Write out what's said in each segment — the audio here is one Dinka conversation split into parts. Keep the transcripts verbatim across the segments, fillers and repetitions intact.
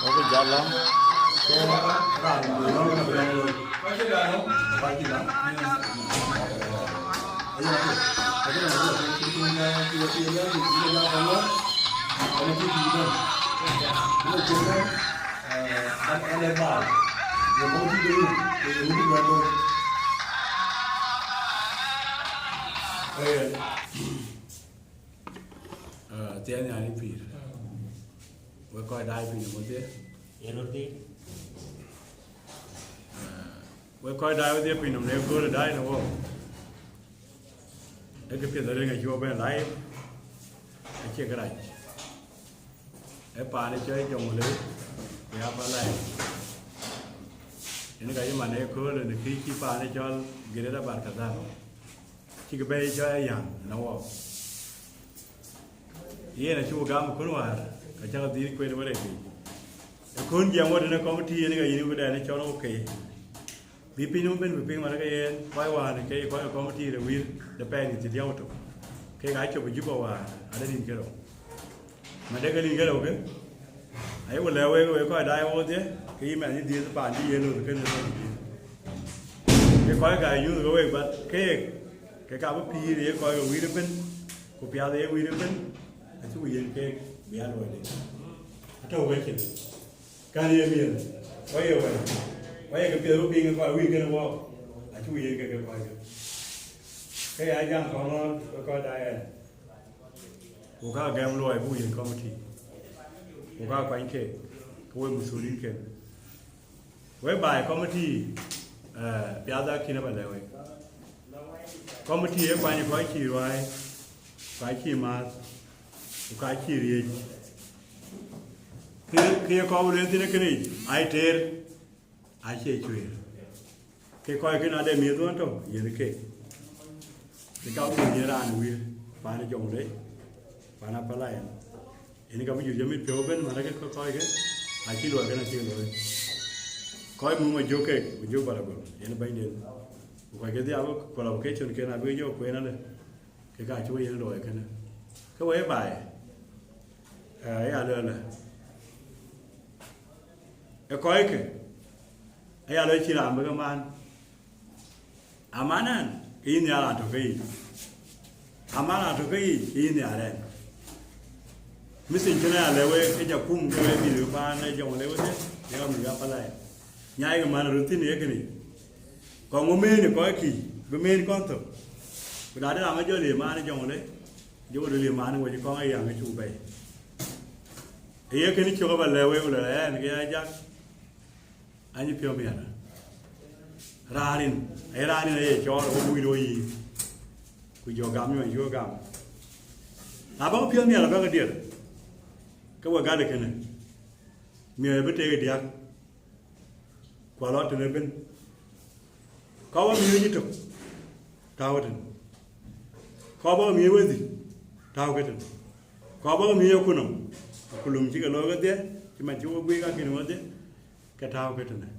Oke, jam lɔŋ. Ee, thiɛɛn nhial ë pïïr. Wek kɔc daai piny ë wedhie. Yen röt thïn. Wek kɔc daai wedhie piny nɔm në kööl ë daai në wɔ. Ee kë piɛth arëŋ acï wɔ bɛ̈n live, acie kërac. Ee paan ë cɔl Jonglei, ku ya Apalai. Yen ka cï man ë kööl në kë cï paan ë cɔl Greater Bahr el Ghazal. Cïkï bɛ̈ɛ̈i cɔl ayäŋ në wɔ. Yen acï wɔ gam ë kön wäär, ka cäk dhil kueen wërëëc yic. Ë kön jiɛɛm wɔ tënë committee yen ka yïn bï dɛn ë cɔl wok ke. Bï piny nɔm bɛ̈n bï piŋ man ke yen, kɔc wään ke ye kɔc ë committee de wir de pɛɛi nhiëër thiërdiäk ku tök. Kek aa cop ë Juba wäär, ade rin kerou. Mɛn de ke rin kerou ke, aye ku lɛ̈k wek, wek kɔc daai wodhie, ke yï mɛnh yï dhiëëth paan cï yen loth kënë thɔn dhiëëth. Ke kɔc ka nyuuth ke wek, but keek, ke ka bï pïïr ye kɔc ke wir ëbën, ku piath ye wir ëbën, acï ku yen keek bï aa luɔide. Atɔ̈u wecin. Kän ye miɛt, wɔ ye wɛ̈t, wɔ ye ke piɛth bï piŋ ë kɔc wïïk kënë wɔ, acï ku yen ke ke kɔc ke. Ke ya jam kɔn ɣɔn ë kɔc daai ɛn. Ku ka gɛm luɔi buk yen committee. Ku ka kuany ke, ke wek muthurin ken. Wek baai committee, eh, piath akïn aba lɛ̈k wek. Committee ë kuany kɔc cï ruaai, ku ka cï määth, ku ka cï riëëc. Kë, kë ye kɔɔr bï lueel thïn ë kënë yic, ai teer, acie cuëër. Ke kɔc kën ade miëth ɣɔn tɔ̈, yen ke. Ke ka ku yen raan wir, paan ë Jonglei, paan Apalai. Yen ka bï jur jɔ mit piɔ̈u ëbën, man ke kɔc ke, acï luɔi kën acï luɔi. Kɔc mum ajök kek, ku jök Baragol, yen bɛ̈nyden. Ku kɔc ke dhiau qualification ken abï jɔ kueen alë. Ke ka cï we yen luɔi kënë. Ke we baai, eh, ya luɛlë. Ë kɔc ke, aya lɔ cï raan bï ke man. Aman ɛn, ke yïn nhiaar raan tök ke yic. Aman raan tök ke yic, ke yïn nhiaar ɛn. Mïthin cïn aya lɛ̈k wek, ke ja kum ke wek bï paan ë Jonglei wedhie, ya mïth Apalai. Nyaai ke man röt thïn ye kënë. Kɔŋ ŋö meen ë kɔc kïc, bï meen kɔn thök. Ku na de raan ë jɔ liëëm man ë Jonglei, jɔ wot liëëm man ë wec kɔŋ ë yäŋ ë cuk bɛ̈i. Ë ye kënë cök aba lɛ̈k wek, ku lɛ̈k ɛn ke ya jak. Anyï piɔ̈u miɛt. Raan rin, aye raan rin aye cɔɔl, wo wïc wo yiic. Ku jɔ gam nyuɔn cï wo gam. Na bäk piɔ̈u miɛt abäk dier. Ke we gat ë kënë. Miɔ̈c abï teek ë diäk. Ku alɔ tënë ëbën. Kɔc bä miɔ̈c ë tök, tääu ëtën. Kɔc bä miɔ̈c wedhie, tääu ke tën. Kɔc bä miɔ̈c akunɔm, akulum cï ke looi wedhie, cï man cï wo guiik akïn wedhie, ke tääu ke tënë.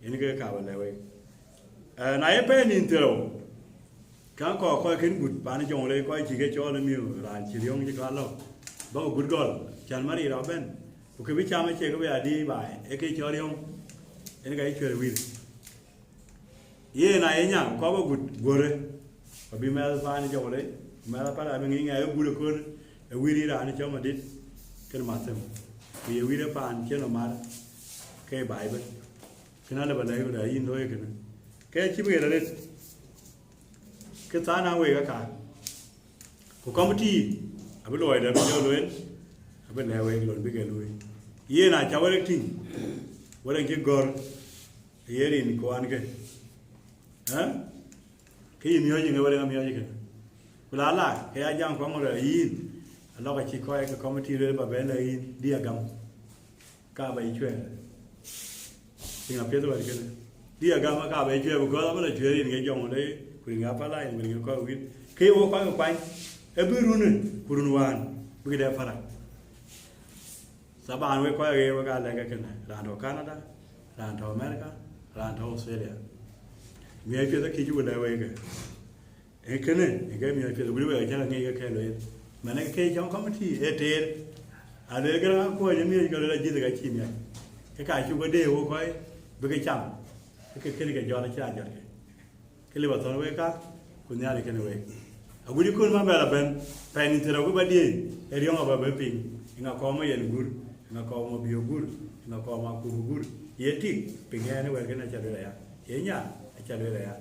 Yen ke ka bä lɛ̈k wek. Eh, na ye pɛɛi nïn thiërou, käŋ kɔɔr kɔc kën gut paan Jonglei, kɔc cï ke cɔɔl ë miɔ̈u, raan cï riɔ̈ŋ cï ka lɔ, bäk gut gɔl, cän man ril rɔt bɛ̈n, ku kë bï cam acie kë bï adï baai, ee ke cɔɔl riɔ̈ŋ, yen ka ye cuɛ̈r wïïr. Yen aye nyaŋ kɔc bä gut guöre, ku bï mɛ̈th paan Jonglei, mɛ̈th Apalai abï ŋic ŋɛk ë gut ëkööl, ë wïïr yï raan cɔl Madït, kën Mathëm, ku ye wïïr ë paan cïn ë mar, ke Baibel. Kën alë bä lɛ̈k yïn looi kënë. Ke cï bï ɣet arëët, ke thaar na week aka. Ku committee abï luɔi dɛ̈ bï jɔ lueel, abï lɛ̈k week lon bï ke luui. Yen acä wek tïŋ, wek cï gɔ̈r, ye rin kuan ke. Ë? Ke yï miɔ̈c ŋe wek amiɔ̈c kënë. Ku la la, ke ya jam kɔŋ rɔ yïn, alɔk acï kɔc ke committee lueel bä bɛ̈n lɛ yïn, dï agam. Ka ba yï cuɛɛr. Piŋ apiɛth wɛ̈t kënë. Dï agam ka ba yï cuɛɛr, because abï la cuɛɛr rin ke Jɔŋlei, ku rin ke Apalai, ku rin ke kɔc wït. Ke ye wok kɔc ke kuany, ë bï run, ku run wään, bï këde parak. Thaban wek kɔc aɣeer wek aa lɛ̈k ke kënë, raan tɔ̈ Canada, raan tɔ̈ America, raan tɔ̈ Australia. Miɔɔc piɛth akï cï ku lɛ̈k wek ke. Ee kënë, ee ke miɔɔc piɛth, wïc wek acä ŋic ke ke lueel. Mɛn ke ke cɔŋ committee, ee teer. Alueel Garaŋ Akuɔny ë miɔɔc ke lueel ajïth ka cï miɔɔc. Ke ka cuk ke dee wok kɔc, bï ke cam. Ke ke kënë ke jɔt acï raan jɔt ke. Ke lëu ba thɔ̈n wek ka, ku Nhialic kenë wek. Agut ëkööl man bɛ la bɛ̈n, pɛɛi nïn thiërrou ku ba diëëc, ee riɔ̈ŋ aba bɛ̈n piny, ë ŋa kɔɔr ma yen gur, ë ŋa kɔɔr ma biök gur, ë ŋa kɔɔr ma kuur gur, ye tik, piŋ ɛn ë wɛ̈t kënë aca lueel aya, ye nya, aca lueel aya,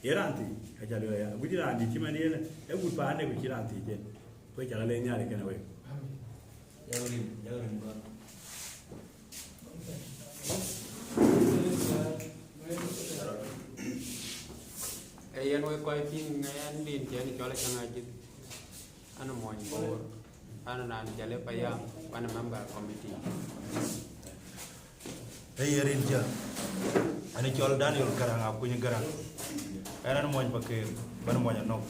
ye raan thiic, aca lueel aya, agut cï raan dït cï man yen, ee gut paande ku cï raan thiic yen, ku ë ca la leec Nhialic kenë wek. Amen. Jɔŋ rin, jɔŋ rin gɔn. Ee yen wek kɔc piŋ ɛn din cï ɛn cɔl Acaŋ Ajïth, an muɔny Bor, an naan jale payam, an member committee. Ee ye rin cä, ɛn cɔl Daniel Garaŋ Akuny Garaŋ. Ɛn ɛn muɔny Pakeer, bän muɔny Anɔk.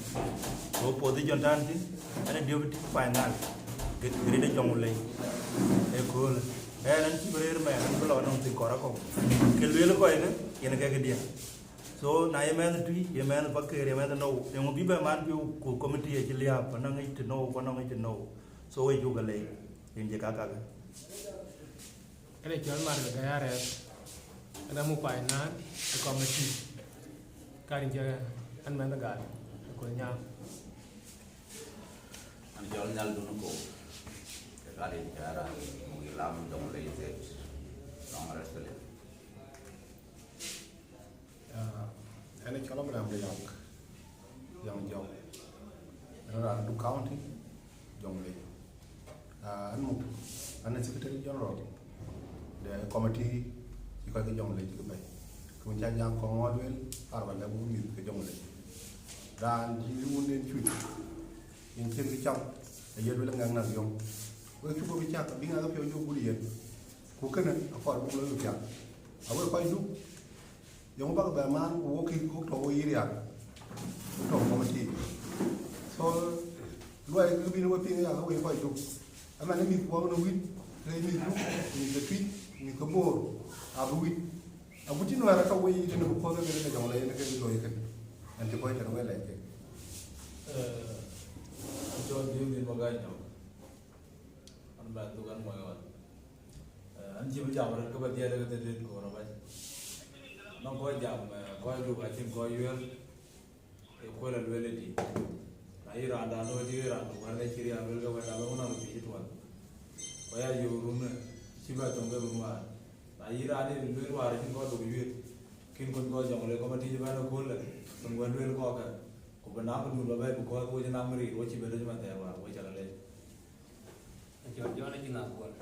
So position tän thïn, ɛn ë deputy final, gë-, gërit ë Jɔŋlei. Ëkööl, ɛn ɛn cï bï rëër mɛɛn, ɛn bï lɔ nɔŋ thïn kɔɔr akɔ̈u. Ke lueel kɔckë, yen ke këdiɛ̈. So na ye mɛnh tui, ye mɛnh Pakeer, ye mɛnh Anɔk, yeŋö bï bɛ man piu ku committee acï liääp, anɔŋ yic të nou, ku anɔŋ yic të nou. So we cuk ke leec, yen cï kakakë. Ënë cɔl Margaret Gayareth, ënë muk paac naan ë committee. Ka rin cï ɛn mɛnh gal ë Kolnyaŋ. An cɔl Nhial Dun Kok, ke ka rin cï raan muk lam Jɔŋlei State, lɔŋ Australia. Ah, ɛn ë cɔl Abraham Riak, Riak Jɔk. Ɛn raan Duk County, Jɔŋlei. Ah, ɛn muk, ɛn ë Secretary General de committee cï kɔc ke Jɔŋlei cï ke bɛ̈i. Ku ca jam kɔŋ ŋɔɔt lueel, arba lɛ̈k wun mïth ke Jɔŋlei. Raan cï wunden cuc, yen cïn kë cam, aye lueel ŋɛk näk yɔ̈ŋ. Wek cuk bï cak, abï ŋɛk piɔ̈u jɔ gut yen. Ku kënë akɔɔr buk looi piath. Awek kɔc Duk, yɔŋ bak bɛ man, ku wok kï, wok tɔ̈ wo yï riak, wok tɔ̈ committee. So, luɔi kë bï we piŋ ya, ke wek kɔc Duk. Ëmɛn ë mïth kuɔɔk në wït, ke mïth Duk, mïth ke Tuic, mïth ke Bor, abï wït. Agut cï Nuɛɛr atɔ̈ wei tënë, because ke ke Jɔŋlei yen ke looi kënë. Ɛn cï kɔc tënë we lɛc kek. Eh, jɔ diu din bagany nyɔk. An bɛ dhuk an mɔc ɣɔn. Eh, an cï bï jam rɔt ke ba dhiɛɛl ke dhil rit koor abac. Nɔŋ kɔc jam, eh, kɔc Duk acïn kɔc yuɛl, ë kuël alueel ë dï. Na yï raan dan tɔ̈ dï, raan Duk wär ke cï riɛl lueel ke wɛ̈t abï ŋun abï piëc tuɔl. Ku ya yöök run, cï bɛ thöŋ ke run wäär. Na yï raan ë lueel wäär acïn kɔc Duk yuëët, kïn kony kɔc Jɔŋlei committee bɛ̈n ëkööl, thöŋ wën lueel kɔckë. Ku bï nam dun ba bɛ̈i, because wo cï nam rir, wo cï bɛ döc man thɛɛr wäär, wo cä lɔ lec. Acɔl Jɔn acï ŋa kuɔl,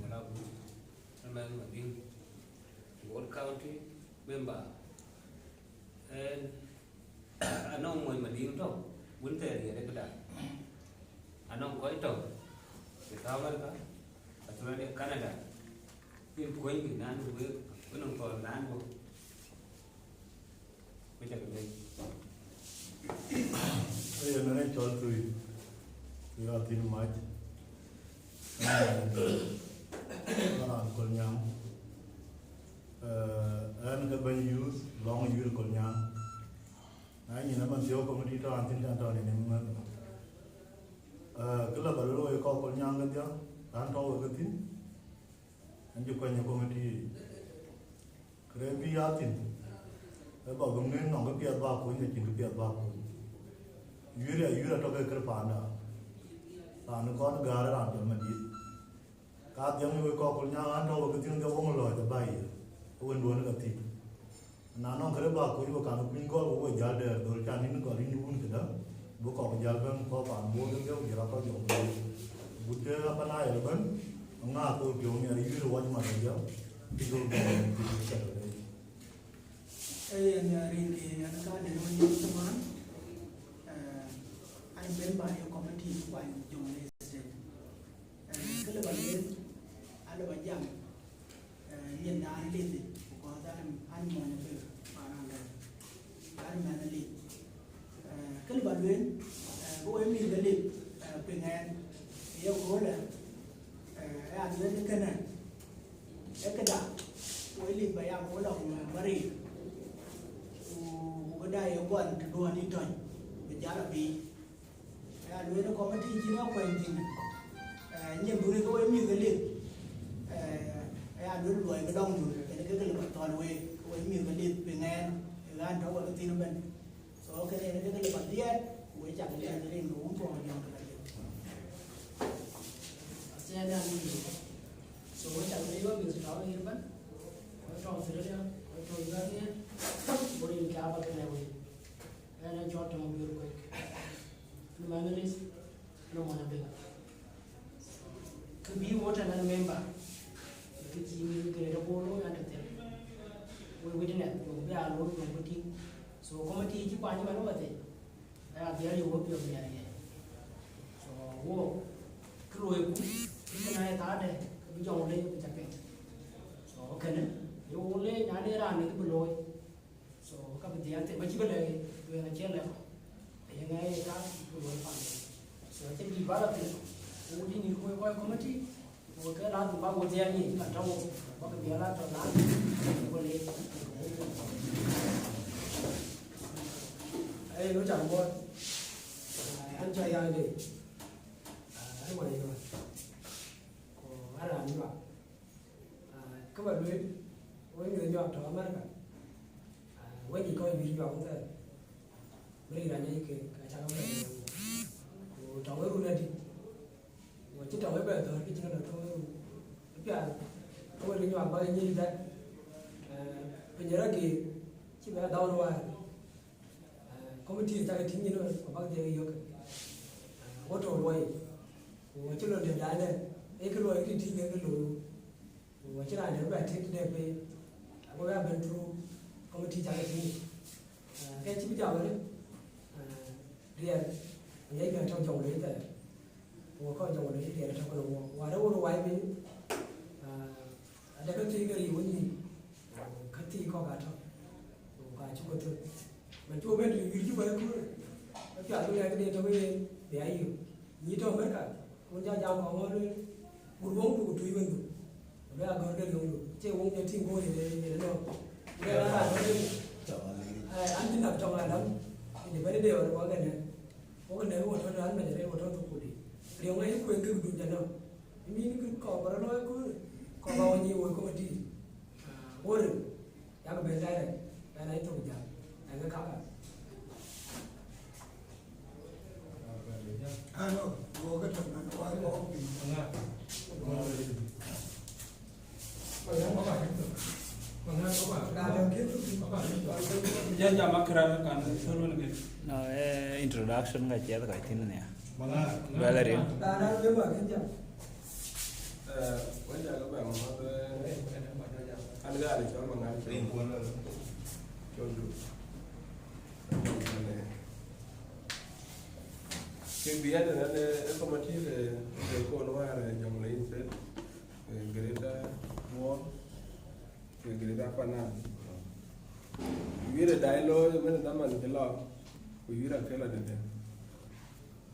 wala Bur, ëmɛn Madiŋ, Bor County member. Ɛn, anɔŋ mony Madiŋ tɔ̈, wun thɛɛr riɛt ë këda. Anɔŋ kɔc tɔ̈, ë South America, Australia, Canada. Yen kuɔ̈nykï naan wek, wek nɔŋ thɔɔr naan wek. Ku cak lec. Ee, yen ë cɔl Tui, Tui Athïn Mac. Ee, raan Kolnyaŋ. Ee, ɛn ke bɛ̈ny youth, lɔŋ youth Kolnyaŋ. Na nyin ëmën thiɔ̈k committee tɔ̈ an thïn, can tɔ̈ nïn ëmën. Ee, kë la ba luel wek kɔc Kolnyaŋ kedhie, raan tɔ̈ wek ke thïn, ɛn cï kuany ë committee yic. Kërɛɛc bï ya thïn, ë ba bï ŋën nɔŋ kë piɛth ba kuny, acïn kë piɛth ba kuny. Yuëër ya, yuëër atɔ̈ ke kër paanda. Raan ë kɔn gäär ë raan jɔl madït. Ka dhiɛŋ wek kɔc Kolnyaŋ an tɔ̈ wek ke thïn ke wok lɔɔc ë ba yiëë, ë wënduön ë ke thïn. Na nɔŋ kërɛɛc ba kuny, wek kan kuny gɔl, wek we jäl dɛɛr dhöl, can yïn gɔl yïn wun këdä, bï kɔc jäl bɛ̈n kɔc paan Bor ke, ku jɔl a kɔc jɔl. Gut ke Upper Nile ëbɛ̈n, ŋaak ke piɔ̈u nhial yuëër wac mat ë jɔ, cï dhöl bɛ̈n ë cï cak ë rɛɛc. Ee yen, eh, rin ke yen ka de rɔt yök thuan, eh, an ben ba ye committee kuany Jonglei State. Eh, kë lë ba lueel, a Alë ba jam, eh, yen dan lith, ku kɔ̈th an, an mɔny apil, paan alë, an mɛnh lith. Eh, kë lë ba lueel, eh, ke wek mïth ke lith, eh, piŋ ɛn, ye köölë, eh, ya lueel kënë, ee këda, wek lith ba ya ku lɔ ku mɛn ba riir. Ku, ku këda ye gɔl të duɔ̈n ë tɔ̈ny, bï jal abï. Aya lueel committee cïn a kuany thïn. Eh, nyin dhuni ke wek mïth ke lith. Eh, aya lueel luɔi ke dɔŋ dhun, kën ke ke lë ba thɔl wek, ke wek mïth ke lith piŋ ɛn, ë ɣän tɔ̈ wek thïn ëbɛ̈n. So, kën en ke ke lë ba dhiɛɛt, ku wek cak liɛɛt rin ke wun tuɔɔk jɔŋ ke la liep. Acie na ni. So, wek cak liep wek mïth tɔ̈ wek ëbɛ̈n. Wek tɔ̈ Australia, wek tɔ̈ Uganda, wek rin ke aba ke lɛ wek. Ɣɛn ë cɔl Tɔŋ Biöör Kuec. Ɣɛn ë mɛnh Lith, ɣɛn ë mɔny Abiŋ. Kë bï wɔ tɛ̈n ɣɛn member, kë cï mïth Greater Bor looi ɣɛn tɔ̈ thïn. Wek witness, wek bï aa looi, wek bï tïŋ. So, committee cï kuany ëmɛn wɔ thïn, aya dhiɛl yök wek piɔ̈ɔ̈th nhial yen. So, wɔ, kë luɔiku, kë na ye thaade, kë bï jɔŋ lei bï cak piŋ. So, kënë, ye wɔ lei, na de raan ë kë bï looi. So, ka bï dhiɛl thïn, ba cï bï lɛ̈k, lueel acie lɛ̈k. Ye ŋa ye ka bï luɔi paan. So, acïn dït ba la thïn. Ku dï nyïïr ku kɔc committee, ku ke la dhuk ba wo dhiɛl nyïïr, ka tɔ̈ wo, ba ke dhiɛl a tɔ̈ na, ku le. Ai, lo cam bɔt. An ca ya de. Ai, wa yo. Ku ara ni wa. Ah, kë ba lueel, wek mïth nyuak tɔ̈ America. Ah, wek cï kɔc wïc nyuak wun thɛɛr. Bï raan ŋic ke, ka cak bɛ. Ku tɔŋ ë run adï. Ku cï tɔŋ ë bɛ dhɔ̈r, kë cï ke lɔ tɔŋ ë run. Ë piath, ke wek nyuak bä ke nyic dɛ̈t. Eh, piny ë rɔt geer, cï bɛ dhɔ̈r wäär. Eh, committee cak tïŋ nyin ëmën, ku bäk dhiɛl yök. Eh, wo tɔ̈ luɔi, ku acï lon de daai dɛ̈, ee kë luɔi kë tïŋ ke kë looi. Ku acï raan dɛ̈ bï bɛ tit dɛ̈ pei, ago bɛ ben through committee cak tïŋ. Eh, ke cï bï jam wël, eh, riɛl, aŋiɛc kë tɔ̈ jɔŋ loi thɛɛr. Ku kɔc jɔŋ loi riɛl tɔ̈ kënë wɔ. Wäär ee wo wai piny, eh, adɛ̈ kë thii ke riëëu wën nyin. Ka thii kɔ̈k atɔ̈, ku ka cuk ke thöl. Man cuk ben tïŋ yïr cuk ë kööl, ka piath bï lɛ̈k këde tök yen, bï a yök. Nyin tɔ̈ America, wun ca jam kɔŋ ŋɔ̈ɔ̈r lueel, wun wöŋdu ku tuc wëndu. Ku bï a gɔ̈r ke riöŋdu, cie wöŋ de tïŋ kööl yen, yen ënɔɔk. Ku bï a raan gɔ̈r ke riöŋ. Eh, an cï nak tɔŋ alam, yen ëbɛ̈n ëde ɣɔn wak ënë. Wok ënë wo tɔ̈ raan mɛn arëët wo tɔ̈ thukul yic. Riöŋ ayï kueŋ kek dun jɔ nɔm. Ë mïn kë kɔɔr bä rɔt lɔ ë kööl, kɔɔr bä wä nyic woi committee. Ah, wor, yak ben direct, ben a yï thok jam, ɛn ë kaka. Ah, no, wo ke tɔ̈ man, wa ko piny. Jam, jam akëran kan thöl wën ke. No, eh, introduction ka ciɛth ka thïn nia. Bɛ̈l ariëk. Eh, wek jakë bɛ ŋɔ̈ɔ̈th, eh, an, gäär cɔl Maŋar cɔl. Cɔl du. Kek bï yɛn ënɛn, eh, ë committee de, de kon wäär, eh, Jonglei State, eh, Greater Bor, eh, Greater Upper Nile. Wiɛ̈r ë daai looi ëmën dhaman cï lɔ, ku wiɛ̈r akël adï dɛ̈.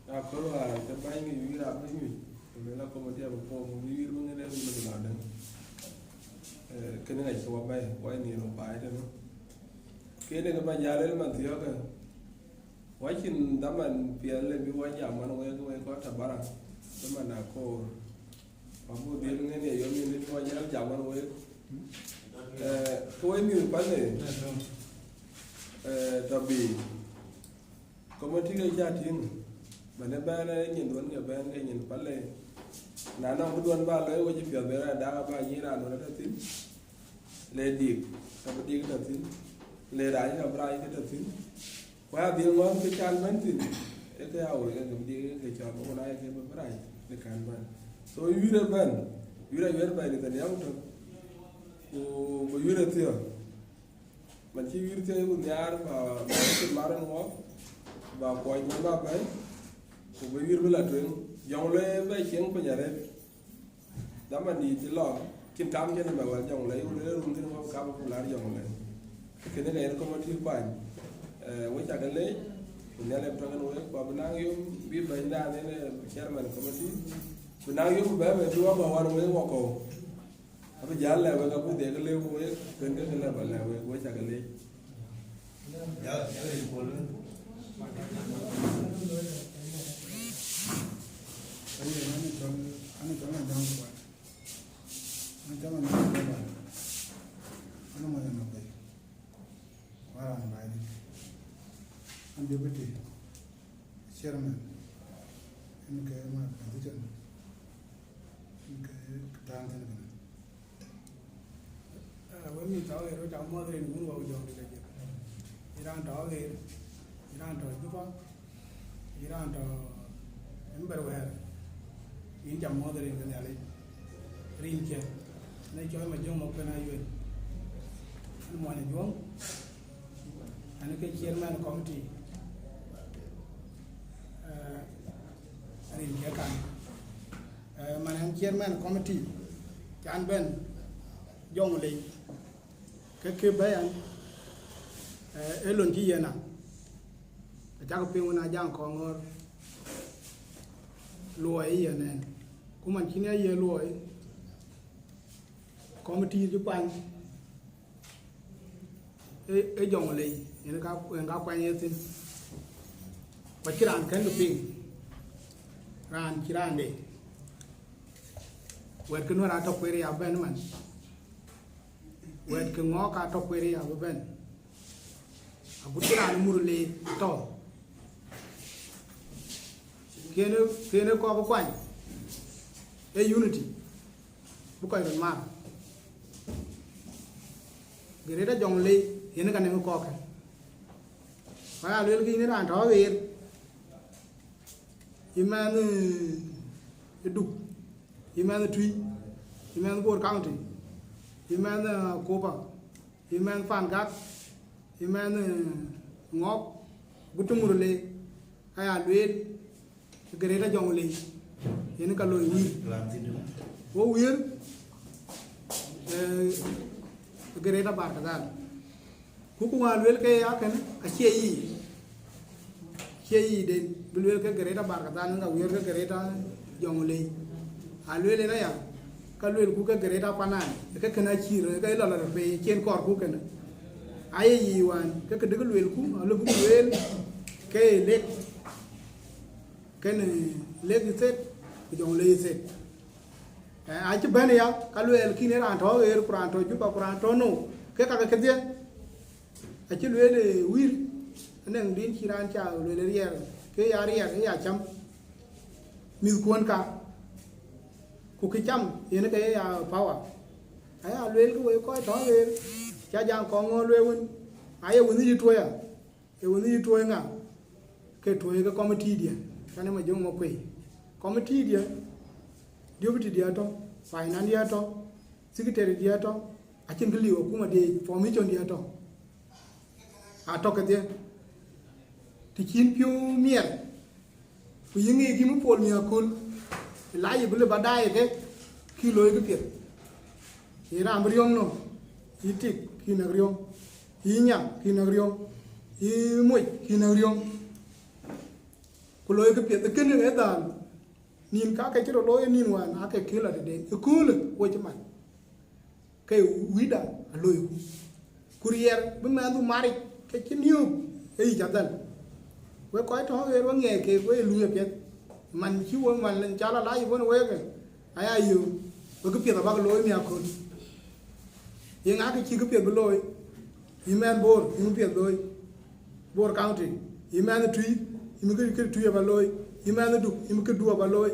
Na kööl wäär cï bäny ke wiɛ̈r abï nyuc, ku lueel a committee abï form, ku wiɛ̈r bï ŋiɛ̈n ë wïn bï lɔ dɛ̈. Eh, kënë ŋac cï wä bɛ̈ɛ̈i, wä nhiëër wä baai tënë. Kënë ke bä jäl ëlë man thiɔ̈kë. Wacïn dhaman piɛth le bï wɔ jam wan wek, wek kɔc tɔ̈ barak, dhaman akoor. Abu dhil ŋen ye yom yen bï wɔ jäl jam wan wek. Eh, ke wek mïth pande, eh, tɔ̈ bï. Committee ke ca tïŋ, bɛ̈n ë bɛ̈n ë nyin dhuɔn ke bɛ̈n ke nyin pale. Na nɔŋ bï dhuɔn bä lɔ ë wec piɔ̈th bï raan dak abä nyin raan wën ë tɔ̈ thïn. Le dik, ka bï dik tɔ̈ thïn. Le rac, ka bï rac ke tɔ̈ thïn. Ku adhil ŋɔ̈ɔ̈th kë can bɛ̈n thïn, ee kë ya woi ke bï dik ke cɔl, ku na ye ke bï rac, le kan bɛ̈n. So, yïr ë bɛ̈n, yïr ayuɛ̈r bɛ̈n ë thël yam tök. Ku, ku yïr ë thiɔ̈k. Man cï wïïr thiëëc ku nhiaar, ba, ba cïn mar ënë wɔ, ba kuɔɔc man ba bɛ̈ɛ̈i, ku bï wïïr bï la tueŋ. Jɔŋ lueel bɛ cieŋ piny arëët. Zaman dït cï lɔ, cïn kam cïn ëmɛ wɛl Jɔŋlei, ku lueel run kënë wek kam ku lar Jɔŋlei. Kënë ke yen committee kuany. Eh, we cak leec, ku Nhialic tɔ̈ kenë wek, ku abï naŋ yom bï bɛ̈nydan yen, eh, chairman committee. Bï naŋ yom bï bɛ̈n bï wɔ bä wan wek wɔ kɔ̈u. Abï jäl lɛ̈k wek, abï dhie ke lëu wek, kën ke ke lɛ̈k bä lɛ̈k wek, we cak leec. Ya, ya, ya, ya. Ani, ani cɔl, ani cɔl Anyaŋ Kuan. Ani cɔl Anyaŋ Kuan. Ani mɔny Anɔk Bɛ̈i. Wala ni bai ni. Ani deputy chairman. Ani ke ma position. Ani ke taŋ tënë kënë. Ah, wek mïth tɔ̈ ɣer, wek cak muɔ̈th rin wun wä ku jɔŋdït ajëk. Yïn raan tɔ̈ ɣer, yïn raan tɔ̈ Juba, yïn raan tɔ̈ ember wɛ̈ɛ̈r, yïn cak muɔ̈th rin ke Nhialic. Rin kiɛ̈, në cɔl Majöŋ Makuën Ayuel. An muɔny Ajuɔŋ, an ke chairman committee, eh, rin kiɛ̈ kan. Eh, man an chairman committee, can bɛ̈n Jɔŋlei. Ke kë bɛ̈i an, eh, ë lon cï yen a, acak piŋ wën a Jaŋ Kɔŋɔ̈ɔ̈r luɔi ë yen ɛn. Ku man cïn ya ye luɔi, committee cï kuany, ë, ë Jɔŋlei, yen ka, yen ka kuany ye thïn. Ku acïn raan kën kë piŋ, raan cï raan de. Wɛ̈t kë Nuɛ̈r atɔ̈ kueer ya bɛ̈n man. Wɛ̈t kë Ŋɔɔk atɔ̈ kueer ya bï bɛ̈n. Agut cï raan ë Murle tɔ̈. Kënë, kënë kɔk kuany, ee unity, bï kɔc röt maar. Greater Jɔŋlei, yen ka nɛŋ kɔ̈k kë. Ku aya lueel ke yïn raan tɔ̈ ɣer, yï mɛnh, eh, ë Duk, yï mɛnh ë Tui, yï mɛnh Bor County, yï mɛnh, eh, Akoba, yï mɛnh Pangak, yï mɛnh, eh, Ŋɔɔk, agut cï Murle, aya lueel, Greater Jɔŋlei, yen ka loi wïïr. Wo wïïr, eh, Greater Barkadhal. Ku ku wään lueel ke ya kënë, acie yic. Acie yic den, bï lueel ke Greater Barkadhal, yen ka wïïr ke Greater Jɔŋlei. A lueel en aya, ka lueel ku ke Greater Panan, ke kënë acï röt, ke lɔ lɔ röt pei, cïn kɔɔr ku kënë. Aye yic wään, ke këdï ke lueel ku, alɔ buk lueel, ke lek. Kënë Lake State, ku Jɔŋlei State. Eh, acï bɛ̈n ya, ka lueel kïn ë raan tɔ̈ ɣer, ku raan tɔ̈ Juba, ku raan tɔ̈ nou, ke kakë kedhie. Acï lueel, eh, wïïr, anɛŋ din cï raan ca lueel riɛɛr, ke ya riɛɛr, ke ya cam. Mïthkuɔn ka, ku kë cam, yen ke ya power. Aya lueel ke wek kɔc tɔ̈ ɣer, ca Jaŋ Kɔŋɔ̈ɔ̈r lueel wën, aye wën yï tuɔɔc ya. Ee wën yï tuɔɔc ŋa? Ke tuɔɔc ke committee diɛ̈, kan ë Majöŋ Makuei. Committee diɛ̈, deputy diɛ̈ atɔ̈, finance diɛ̈ atɔ̈, secretary diɛ̈ atɔ̈, acïn kë liu akuma diɛ̈, formation diɛ̈ atɔ̈. Atɔ̈ kedhie. Të cïn piɔ̈u miɛt, ku yï ŋic yï mï pol miäk köl, ë la yï bï lë ba daai ke, kï looi këpiɛth. Yï raan bï riɔ̈ŋ nɔm, yï tik kï näk riɔ̈ŋ, yï nya kï näk riɔ̈ŋ, yï moc kï näk riɔ̈ŋ. Ku looi këpiɛth, ë kënë ë dhal, nïn ka ke cï rɔt looi nïn wään, ake kï lɔ tëde, ëköölë wo cï mac. Ke wïda aloi ku. Ku riɛr bï mɛnhdu maric ke cï niöök ë yic adhal. Wek kɔc tɔ̈ ɣer we ŋiɛc keek we luui apiɛth. Man cï wo man cal alac ëbën wek, aya yöök, wek këpiɛth abäk looi miäk köl. Ye ŋa kë cï këpiɛth bï looi? Yï mɛnh Bor, yï këpiɛth looi. Bor County, yï mɛnh Tui, yï mï kë, kë Tui aba looi, yï mɛnh Duk, yï mï kë Duk aba looi,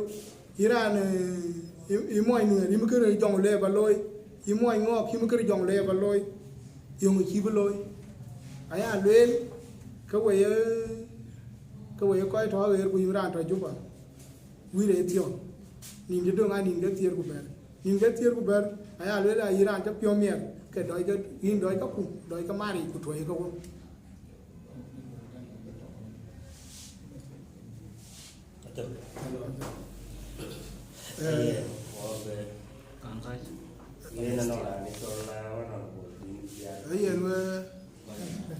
yï raan, eh, yï, yï mɔny Nuɛɛr, yï mï kë Jɔŋlei aba looi, yï mɔny Ŋɔɔk, yï mï kë Jɔŋlei aba looi, yöŋ cï bï looi. Aya lueel, ke we ye, ke we ye kɔc tɔ̈ ɣer ku yïn raan tɔ̈ Juba, wïïr ë thiɔ̈k, nïn cï döŋ aa nïn ke thiëër ku bɛ̈t. Nïn ke thiëër ku bɛ̈t, aya lueel ayï raan cä piɔ̈u miɛt, ke dɔc ke, yïn dɔc ke kum, dɔc ke maric ku tuɔ̈i ke wok. Athep. Eh. Aye, wɔ bɛ Yen anɔŋ raan ë cɔl, uh, Honorable Ding Biar. Ee yen we.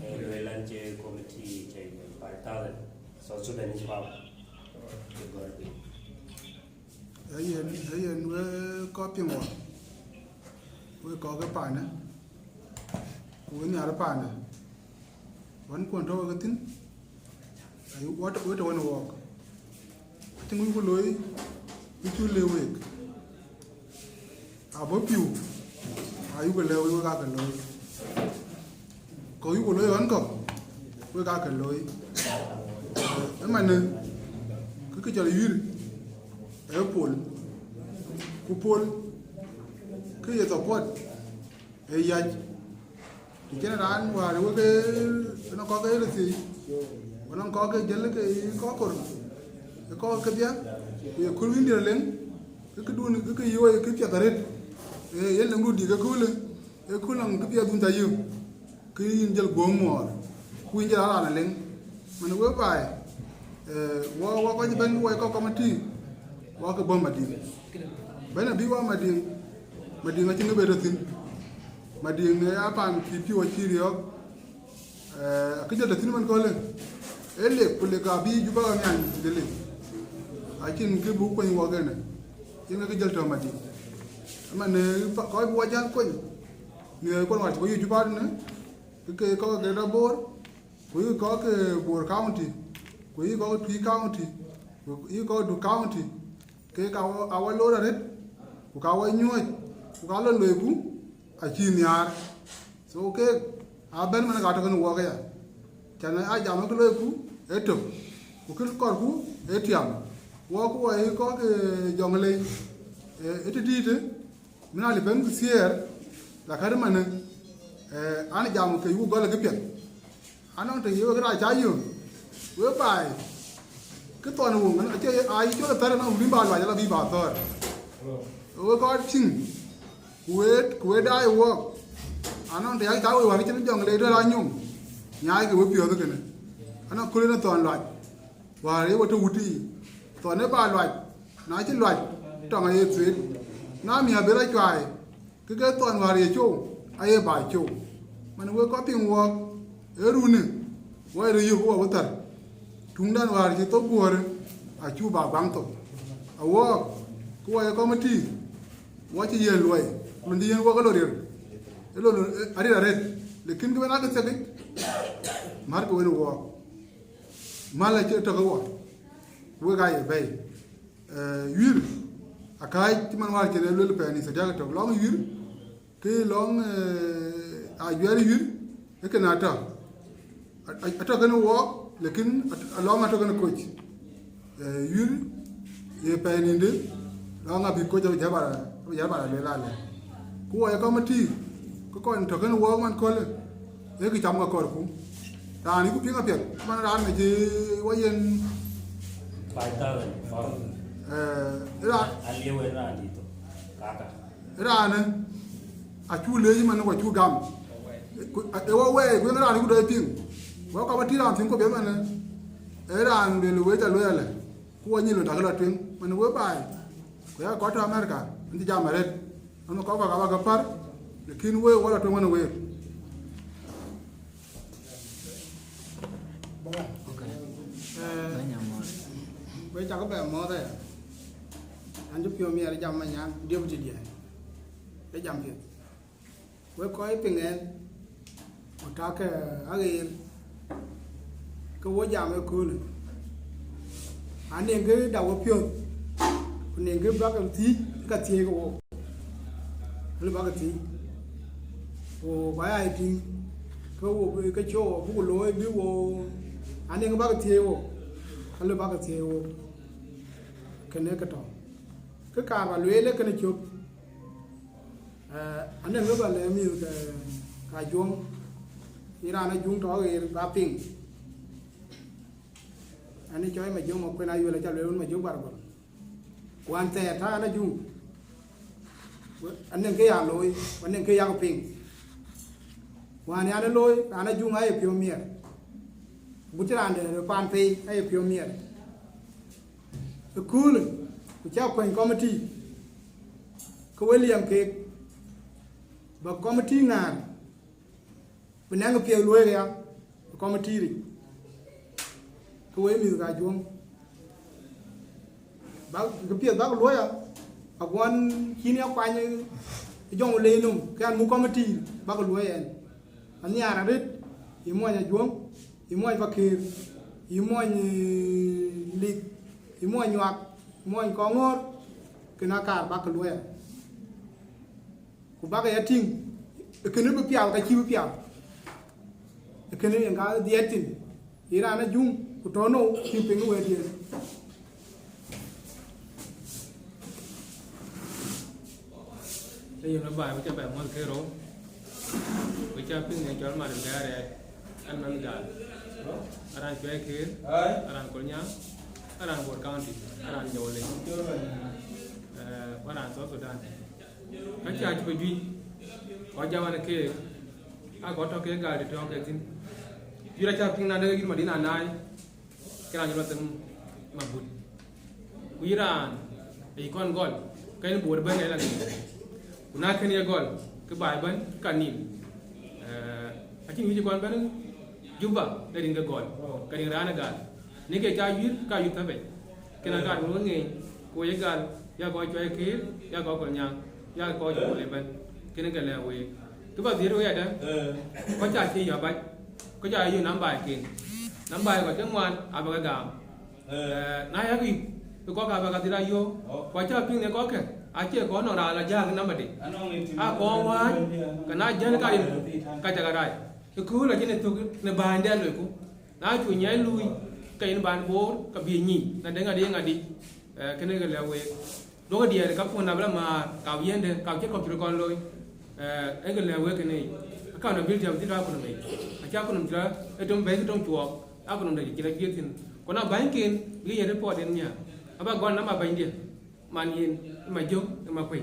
Ee, luel an cï committee chairman five thousand, South Sudanese power. Cï gɔl piny. Ee yen, ee yen we kɔc piŋ wɔ. We kɔc ke paanë. Ku we nhiar paanë. Wën kuɔn tɔ̈ wek thïn, ayï wɔ tɔ̈, wek tɔ̈ wën wɔɔk. Acïn wïc ku looi, wïc ku lëu wek. Abɔ̈ pïu, ayï ku lëu wek, wek aake looi. Kɔ̈k yï ku looi ɣɔn kɔ̈k, wek aake looi. Ëmanë, kë kë cɔl yuïr, ee pol. Ku pol, kë ye support, ee yäc. Të cïn raan wäär wek ënɔŋ kɔ̈k ke röt thiëi, ku nɔŋ kɔ̈k ke jël ke kɔc kor, ë kɔ̈k kedhie, ku ye kööl wïn diɛ̈r leŋ, ke këdun, ke ke yöö, ke piɛth arëët, ee yen leŋdu dïk ëköölë, ë kööl nɔŋ këpiɛth dun ca yök, ke yïn jël guöŋ muɔɔr, ku yïn jël a raan aleŋ. Man wek baai, ee, wɔ, wɔ kɔc bɛ̈n, wɔ kɔc committee, wɔ ke bɔ̈ Madiŋ. Bɛ̈n abï wɔ Madiŋ, Madiŋ acïn kë bɛ tɔ̈ thïn. Madiŋ ee apan cï pïu acï riɔ̈ɔ̈k, ee, akë jɔl tɔ̈ thïn man köölë. Ee lek, ku lek abï Juba amiany de lek. Acïn kë buk kuany wɔ kënë. Yen ke jɔl tɔ̈ Madiŋ. Ëmanë, pa-, kɔc bï wɔ jäl kuany. Mïth kuɔn wäär cï kɔc yök Juba tënë, ke ke kɔc ke Greater Bor, ku yï kɔc ke Bor County, ku yï kɔc ke Twic County, ku yï kɔc ke Duk County, kek ka wɔ, a wɔ loor arëët, ku ka wɔ nyuɔ̈ɔ̈c, ku ka lon loiku acï nhiaar. So kek abɛ̈n man ka tɔ̈ kënë wɔɔk aya. Cän a jam kë loiku ë tök, ku kë kɔrku ë tiam. Wɔɔk ku wɔ yï kɔc ke Jɔŋlei, ee, ë tëdïïtë, Min alipɛn ku thiëër, la kärë manë, ee, an jam ke yuk gɔl kë piɛth. Anɔŋ të ye wek rac ca yök, wek baai, kë thɔn woŋ, acie a yï cɔl athär anɔŋ wun ba luac ala bï ba thɔ̈ɔ̈r. Wek kɔc tïŋ, ku wek, ku wek daai wɔɔk, anɔŋ të yak ca wek wär cïn Jɔŋlei duëër anyom, nyaai ke wepiɔ̈ɔ̈th kënë. Anɔŋ köl en ë thɔn luac. Wäär ye we tɔ̈ wut yiic, thɔn ë ba luac, na cï luac, tɔŋ aye thuet, na miäk bï rɔt cuai, ke ke thɔn wäär ye cou, aye ba cou. Man wek kɔc piŋ wɔɔk, ee runë, wɔ ye röt yök wɔ bï thär. Tuŋdan wäär cï thok guöörë, acuk ba guaŋ thok. Awɔɔk, ku wɔ ye committee, wɔ cï yen luɔi, ku lon cï yen wɔɔk ë lɔ riɛl, ë lɔ, ë, ariɛl arëët, lakin kë ben akë thiek yic, märkë wen wɔɔk. Mal acï tɔ̈ ke wɔ, wek aa ye bɛ̈ɛ̈i. Ee, yuïr, akääc cï man wäär cïn e luel pɛɛni thiërdhiäk ë tök. Lɔŋ yuïr, ke lɔŋ, ee, ajuɛɛr yuïr, ee kën atɔ̈. A-, a-, atɔ̈ kënë wɔɔk, lakin at-, alɔŋ atɔ̈ kënë koc. Ee, yuïr, ye pɛɛninde, lɔŋ abï koc abï jäl ba, abï jäl ba lueel alɛ. Ku wɔ ye committee, ke kɔn tɔ̈ kënë wɔɔk man köölë, ee kë cam ke kɔɔrku. Raan yïku piŋ apiɛth, man raan ŋic wɔ yen. Five thousand. Ee, raan, aliu en raan dït thok, kaka. Raanë, acuk leec man, ku acuk gam. Ku, ee, wɔ wɛɛi, ku yen raan yïku dɔc piŋ. Wɔ ka bä tïï raan thiin ku piɛth man, ee raan lueel wec alueel. Ku wɔ nyin lɔ dak lɔ tueŋ, man wek baai. Ku ya kɔc tɔ̈ America, an cï jam arëët. An kɔc kɔ̈k aba ke pär, lakin wek wɔ lɔ tueŋ wën week. Okay. Ee, wek cakë bɛ mɔ̈ɔ̈th aya. An cï piɔ̈u miɛt jam manyan, diop cï diɛɛr. Ee jam piɛth. Wek kɔc piŋ ɛn, ku tak, ee, aɣeer, ke wo jam ëköölë. Anëŋ kë dak we piɔ̈ɔ̈th, ku nëŋ kë bäk thiëc, ka thiëëc ke wo. Alë bäk thiëc. Ku ba ya tïŋ, ke wo bï ke cɔɔk, buk looi bï wo, anëŋ kë bäk thiëëc wo, alë bäk thiëëc wo. Kënë ke tɔ̈. Kë kaar ba lueel ee kënë cök. Ee, anëŋ kë ba lɛ̈k mïth ke, ka Ajuɔŋ, yïn raan Ajuɔŋ tɔ̈ ɣer ba piŋ. An ë cɔɔc Majöŋ Makuën Ayuël, aca lueel wën Majöŋ Baragɔl. Wään thɛɛr tɔ̈ an Ajuɔŋ, anëŋ kë ya looi, ku anëŋ kë yak piŋ. Wään yan ë looi, raan Ajuɔŋ aye piɔ̈u miɛt. Agut cï raan dɛ̈ röt paan pei aye piɔ̈u miɛt. Ëköölë, ku cä kuany committee, Ke we liɛm keek, ba committee ŋaar, bï nɛŋ piɛth luɔi ya, ba committee ric, ke we mïth ka Ajuɔŋ. Ba ke piɛth bak luɔi ya, aguɔn cïn ya kuany ë jɔŋ le nɔm, ke an mu committee bak luɔi ɛn. Anhiaar arët, yï muɔny Ajuɔŋ, yï muɔny Pakëër, yï muɔny, eh, Lik, yï muɔny Nyuak, yï muɔny Kɔŋɔ̈ɔ̈r, kën akaar bak ke luɔi ya. Ku bak ya tïŋ, ë kënë bï pial, ka cï bï pial. Ë kënë yen ka dhiɛɛt thïn. Yï raan Ajuɔŋ, ku tɔ̈ nou, cï piŋ ë wëëtdiɛ̈n. Ee yen ë baai, wek ca bɛ muɔ̈th ke rou, wek ca piŋ ë cɔl Madï Gäär ë, an nɔn gal. Aran Cuɛi Këër, aran Kolnyaŋ, aran Bor County, aran Jɔwlei, eh, aran South Sudan. Ka cä cï bï juëc, kɔc jam an keek, aa kɔc tɔ̈ ke gal të tɔ̈ ke thïn. Juëc acä piŋ na dek yïn Madïn Anaai, ke raan cï lɔ them Mabut. Ku yïn raan ë yï kɔn gɔl, ke yïn Bor ëbɛ̈n ë la nim. Ku na kën ye gɔl, ke baai ëbɛ̈n ka nim. Eh, acïn wïc kɔn bɛ̈n Juba, le rin ke gɔl, ke rin raan ë gal. Në ke ca yïr, ka yïr thapec. Kën akaar wën wek ŋeeny, ku ye gal, ya kɔc Cuɛi Këër, ya kɔc Kolnyaŋ, ya kɔc Jɔwlei ëbɛ̈n. Kën ke lɛ̈k week. Kë ba dhiëët wek adë, kɔc ca cï yɔ̈ɔ̈k bac, kɔc ca yï namba ken. Namba kɔc ke ŋuan, abä ke gam. Eh, na yak yï, ke kɔc ka bä ka dhil ayöök, ku acä piŋ në kɔckë, acie kɔc nɔŋ raan la jääk namba de. A kɔc wääc, ke na jël ka yïn, ka cä ke rac. Ëkööl acïn ë thök në bääny dɛn loiku. Na cu nyiɛc luui, ke yïn bän boor, ka bï nyic, na de ŋadï ŋadï, eh, kënë ke lɛ̈k week. Duɔ̈kkë diɛɛr, ka kuɔn abï la määr, ka yiëndë, ka cï kɔ̈k cï röt kɔn looi. Eh, ee ke lɛ̈k week kënë yic. Accountability abï dhil tɔ̈ akutnɔm yic. Acï akutnɔm cï la, ë töŋ bɛ̈ɛ̈i, ë töŋ cuɔɔk, akutnɔm de cï la juëc thïn. Ku na bänyken, bï yiëk report en nhiaar. Aba gɔl namba bɛ̈nydiɛ̈, man yen, ë Majök, ë Makuëi.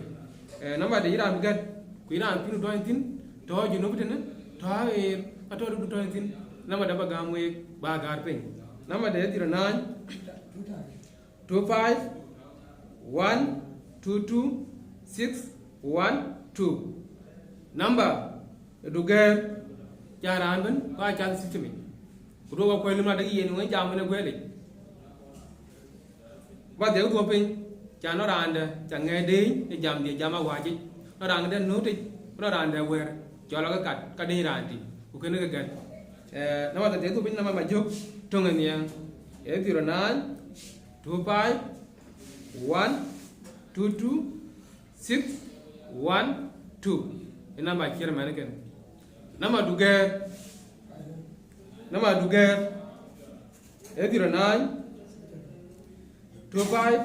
Eh, namba de yïn raan bï gät, ku yïn raan pïïr tɔ̈ thïn, tɔ̈ Junub tënë, tɔ̈ aɣeer, atɔ̈ dudu tɔ̈ thïn, namba de ba gäm week, ba gäär piny. Namba de zero nine, two five one two two six one two. Namba ë Dugɛɛr, ca raan ëbɛ̈n, ku acath system yic. Ku duɔ̈kkë kuɛ̈i lum na dek yen wën jam wën ë guɛ̈lic. Ba dhiɛl dhuɔ̈k piny, ca nɔŋ raan dɛ̈, ca ŋɛ̈ɛ̈c deeny ë jamdiɛ̈ jam awääc yic. Nɔŋ raan dɛ̈ nööt yic, ku nɔŋ raan dɛ̈ wɛ̈ɛ̈r, cɔl ake kat, ka deeny raan tïŋ, ku kënë ke gät. Eh, namba de dhiɛl dhuɔ̈k piny, namba Majök, töŋ ë nhiɛɛŋ, ee zero nine two five one two two six one two. Ë namba chairman kën. Namba Dugɛɛr. Namba Dugɛɛr. Ee zero nine two five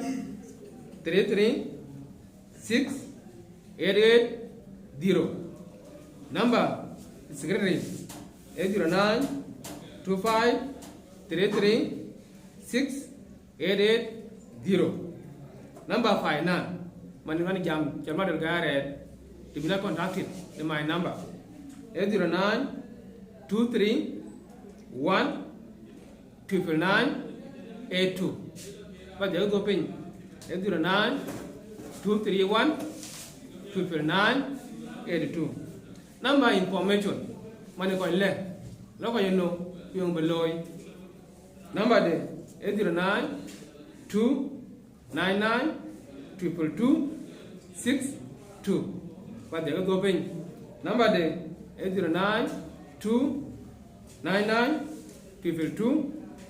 three three six eight eight zero. Namba secretary. Ee zero nine two five three three six eight eight zero. Namba finance, man ɣɛn jam, cɔl Madol Gäär ë, të bï la contacted, ë my number. Ee zero nine two three one triple nine eight two. Ba dhiɛl dhuɔ̈k piny, ee zero nine two three one triple nine eight two. Namba information, man ë kɔc lɛ̈k, lɔ kɔc ë nöm, ku yöŋ bï looi. Namba de ee zero nine two nine nine triple two six two. Ba dhiɛl dhuɔ̈k piny. Namba de ee zero nine two nine nine triple two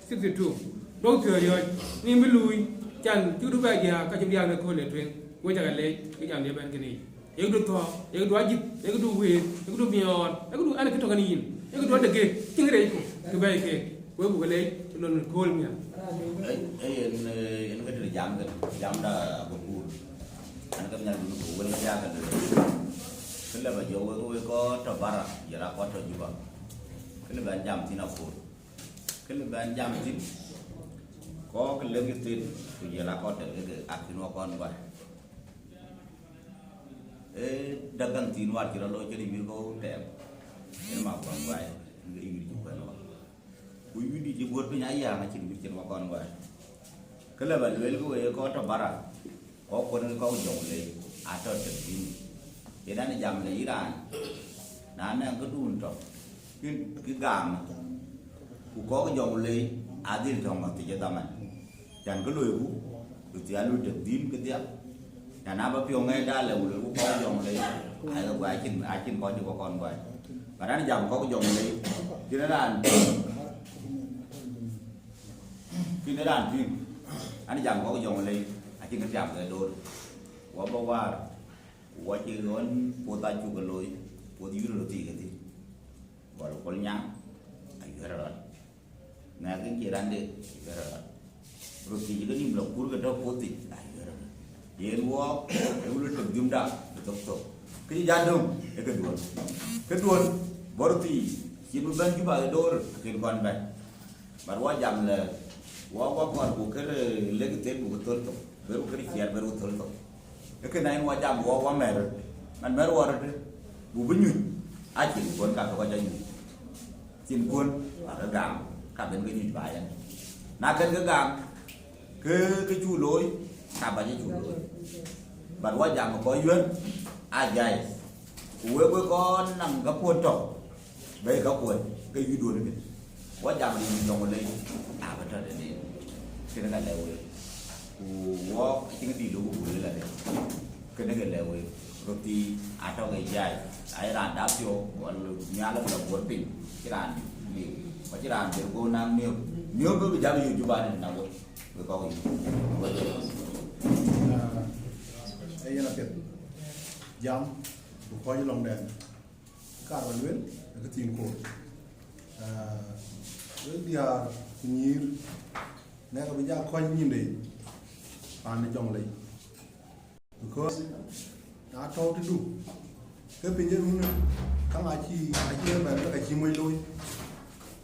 six two. Duɔ̈kkë piɔ̈ɔ̈th riɔ̈ɔ̈c, nïïm bï luui, can cï du bɛ diääk, ka cï diääk në kööl ë tueŋ. Wek ca ke leec, ke jamdiɛ̈ ëbɛ̈n kënë yic. Yek du thɔ̈ɔ̈k, yek du ajïth, yek du wëët, yek du miɔɔr, yek du ɛn kë tɔ̈ kɛn yïn, yek du adek, cïn kë reec ku, kë bɛ̈ɛ̈i keek, wek buk leec, lon kööl miäk. Ë, ë, yen, eh, yen kë tëde jam kën, jamda abï kuur. An kë miäk dun ku wël kë diäk kën. Kë lë ba jɔ wek, wek kɔc tɔ̈ bara, jɔl a kɔc tɔ̈ Juba. Kë lë bɛn jam thïn akur. Kë lë bɛn jam thïn. Kɔc kë lëk thïn, ku jɔl a kɔc tɔ̈ ke akïn wek kɔn guär. Ee, dagan thïn wäär cï rɔt looi cïn yïn kɔ̈u tɛɛm. Yen ma kuan guai, yen ke yïn cï kuɛn wä. Ku yïn dï cï guöt piny aya, acïn bï cïn wä kɔn guai. Kë lë ba lueel ke we kɔc tɔ̈ bara, kɔc kuɔn kɔc jɔŋ lei. atɔ̈ tëk dhïn. Yen an jam le yï raan, na nɛŋ këdun tɔ̈, kï, kï gam, ku kɔ̈k jɔŋ lei, adhil tɔ̈ ŋɔ̈th thic ë dhaman. Can kë loiku, ku thialu tëk dhïn këdhia. Can aba piɔ̈u ŋɛɛc dal le, ku luelku kɔ̈k jɔŋ lei, ayek guɔ acïn, acïn kɔc cï kɔ̈k kɔn guɔ. Ba raan jam kɔ̈k jɔŋ lei, cïn raan, cïn raan tïŋ. An jam kɔ̈k jɔŋ lei, acïn kë tiam ke door. Wɔ bä waar, wɔ cï ɣɔn puɔth acuk ke looi, puɔth yïr röt thii kedhie. Gɔl Kuɔl Nyaŋ, ayuɛ̈r rɔt. Ŋɛk in cï rande, ayuɛ̈r rɔt. Röt thii ke nïm lɔ kur ke tɔ̈ puɔth thii, ayuɛ̈r rɔt. Yen wɔ, e wul tök dhïmda, bï thok thok. Kë cï jat döŋ, e këduön. Këduön, bɔ̈ röt thii, cïn bï bɛ̈n Juba ke door, akën kɔn bɛ̈n. But wɔ jam le, wɔ, wɔ kɔɔr buk kërë lek thel buk thöl thok, ber ku kërë ciɛɛr ber ku thöl thok. Ë kënë en wɔ jam wɔ, wɔ mɛr, man mɛr wɔ röt, buk bï nyuc, acïn kuön ka ke kɔc anyuc. Cïn kuön, ba ke gam, ka ben ke nyuc ba yɛn. Na kën ke gam, ke, ke cuk looi, ka ba cï cuk looi. But wɔ jam kɔc yuɛ̈n, a jai. Ku wek, wek kɔn naŋ ka kuön tɔ̈. Bɛ̈i ka kuɔ̈c ke yï duɔ̈n kën. Wɔ jam rin jɔŋ lei, abï tɔ̈ tëde. Kënë ka lɛ̈k wek. Ku wɔ acïn dït lok ku lël arëët. Kënë ke lɛ̈k wek. Röt thii atɔ̈ ke jai. Ai raan dap piɔ̈u, wal nhial abï lɔ guɔ̈t piny. Cï raan liu. Ku cï raan ber go naŋ niöp. Niöp bï jam yï Juba tëde na wek. Wek kɔ̈k yï. Ah, ee yen apiɛth. Jam, ku kɔc lɔŋdɛn. Kar ba luel, ë kë thiin koor. Ah, wek diäär ku nyïïr, nɛ̈k abï ja kɔc nyinde, paan ë jɔŋ lei. Because na tɔ̈u tëdu, ke piny ë run, käŋ acï, acï ëbɛ̈n lek acï moc looi.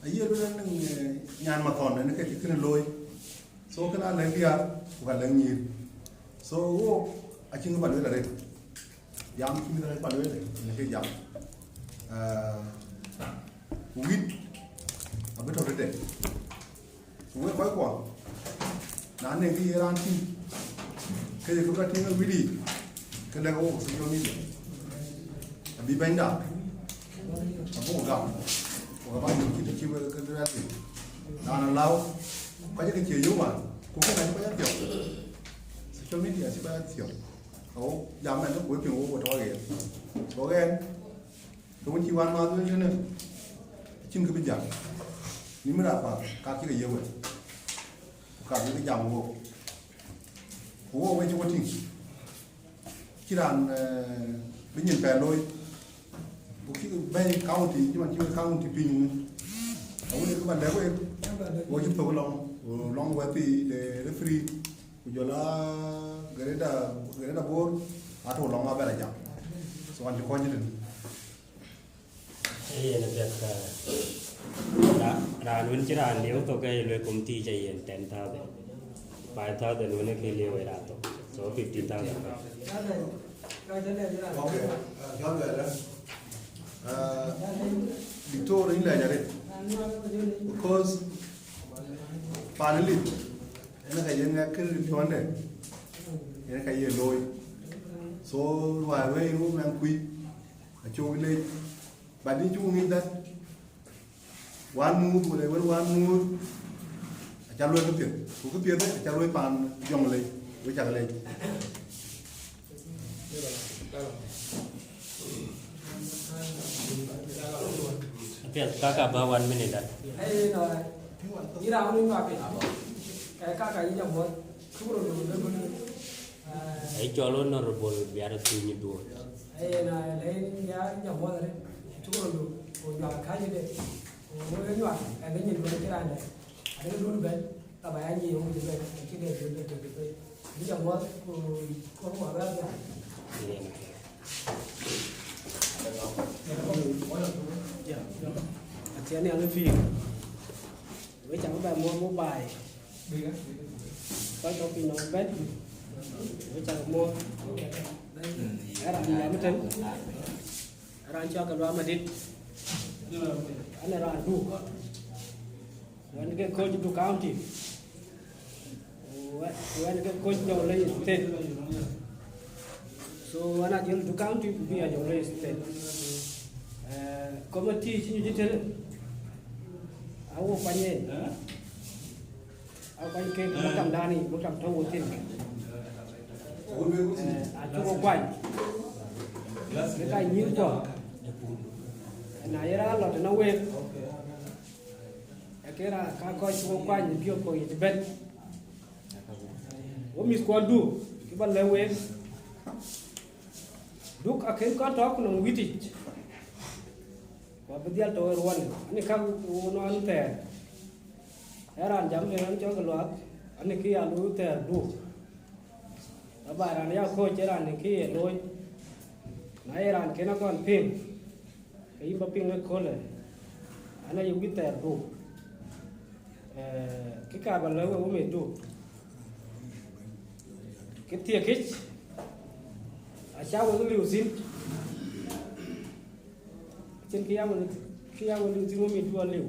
Aye luel anëŋ, eh, nyan mathɔn, en ke cï kënë looi. So, kënë alɛ̈k diäär, ku ka lɛ̈k nyïïr. So, wok, acïn kë ba luel arëët. Jam cï mïth rɛc ba lueel, në ke jam. Ah, ku wït abï tɔ̈ tëde. Ku wek kɔc kuɔ, na nɛŋ kë ye raan tïŋ, ke ye kë bï rɔt tïŋ ë wït yiic, ke lɛ̈k wok social media. Abï bɛ̈nyda, abuk gam, ku ka bä yök cït cï wek ke luɛɛl thïn. Raan aläu, kɔc ke cie yök wan, ku ke ŋäc kɔc athiɔ̈k. Social media cï kɔc athiɔ̈k. Ka wok jam ɛn, ku wek piŋ wok we tɔ̈ ɣer. Go ɣɛn, ke wun cï wän ma dhuëëŋ tënë, acïn kë bï jam. Nïm raan path, ka cï ke ye wek. Ku ka bï ke jam wok. Ku wok we cï we tïŋ. Cï raan, eh, bï nyin pɛɛr looi. Ku kï bɛ̈ny county, cï man cï wek county piny wun. Awun ë kë ba lɛ̈k wek, wo cï thök lɔŋ, wo lɔŋ wɛ̈th thii de, de free. Ku jɔl a Greater, Greater Bor, atɔ̈ lɔŋ abɛ̈n ajam. So, an cï kɔc tënë. Ee yen apiɛth, eh, ra-, raan wën cï raan lieu thok ke luel committee cä yen ten thousand. Five thousand wën ë ke lieu ë raan thok. So, fifteen thousand. Okay, uh, John Bella. Uh, Victor in lɛc arëët. Because pan lip, en ka yen ŋɛk kë rin piɔ̈nde, en ka ye looi. So, ruai wei ru mɛn kuc, acuk lec. But yïn cuk ŋic that, wän muut, wala wën wän muut, aca luɔi këpiɛth. Ku këpiɛth aca luɔi pan jɔŋ lec, wek cak lec. Apiɛth, kaka ba one minute, ah. Ai, no. Ira wani ma pe. Eh, kaka ina mo. Kuro do do do. Ai, cɔl Honorable Biar Thuny Duot. Eh, na le ya ina mo re. Kuro do. O ya ka ni de. O mo ya. Eh, ni do ni kira ne. Ai, do ben. Ka ba ya nyi yöŋ bï bɛ̈n, acï dɛ bï bɛ̈n tëk bï bɛ̈n. Bï jam wäth, ku, ku wäth bɛ̈n. Athiɛɛn nhial ë pïïr. Wek cak bɛ muɔ̈th mobile. Kɔc tɔ̈ piny nɔm bɛ̈n. Wek cak muɔ̈th. Ë raan jam ëtën. Ë raan cɔl Galuak Madït. Ɣɛn ë raan Duk. Wën ke coach Duk County. Wën, wën ke coach Jonglei State. So, ɣɛn a Jɔŋlei County ku bï a Jɔŋlei State. Eh, committee cï nyuc ëtënë, a wo kuany en. A kuany ke maktamdan yic, maktam tɔ̈ wo thïn. Eh, acuk wo kuany. Ke ka nyïïn kuɔ. Na ye raan lɔ tënë wek, ee ke raan ka kɔc cuk wo kuany ë biök kɔ̈k yic ëbɛ̈n. Wo mïthkuɔndu, kë ba lɛ̈k wek, Duk akën kɔn tɔ̈ ku nɔŋ wïtic, ku abï dhiɛl tɔ̈ ë ruɔnë. Ani ka wo nɔn thɛɛr, ee raan jam de raan cɔl ke luaak, ani kë ya looi thɛɛr Duk. Aba raan ya kɔ̈ɔ̈c ë raan kë ye looi. Na ye raan kën akɔn piŋ, ke yïn ba piŋ ëköölë, an, aye wït thɛɛr Duk. Eh, kë ka ba lɛ̈k wek wo mïthdu, kë thiekic, acä wek liu thïn. Acïn kë ya wek, kë ya wek liu thïn, wo mïthdu aliu.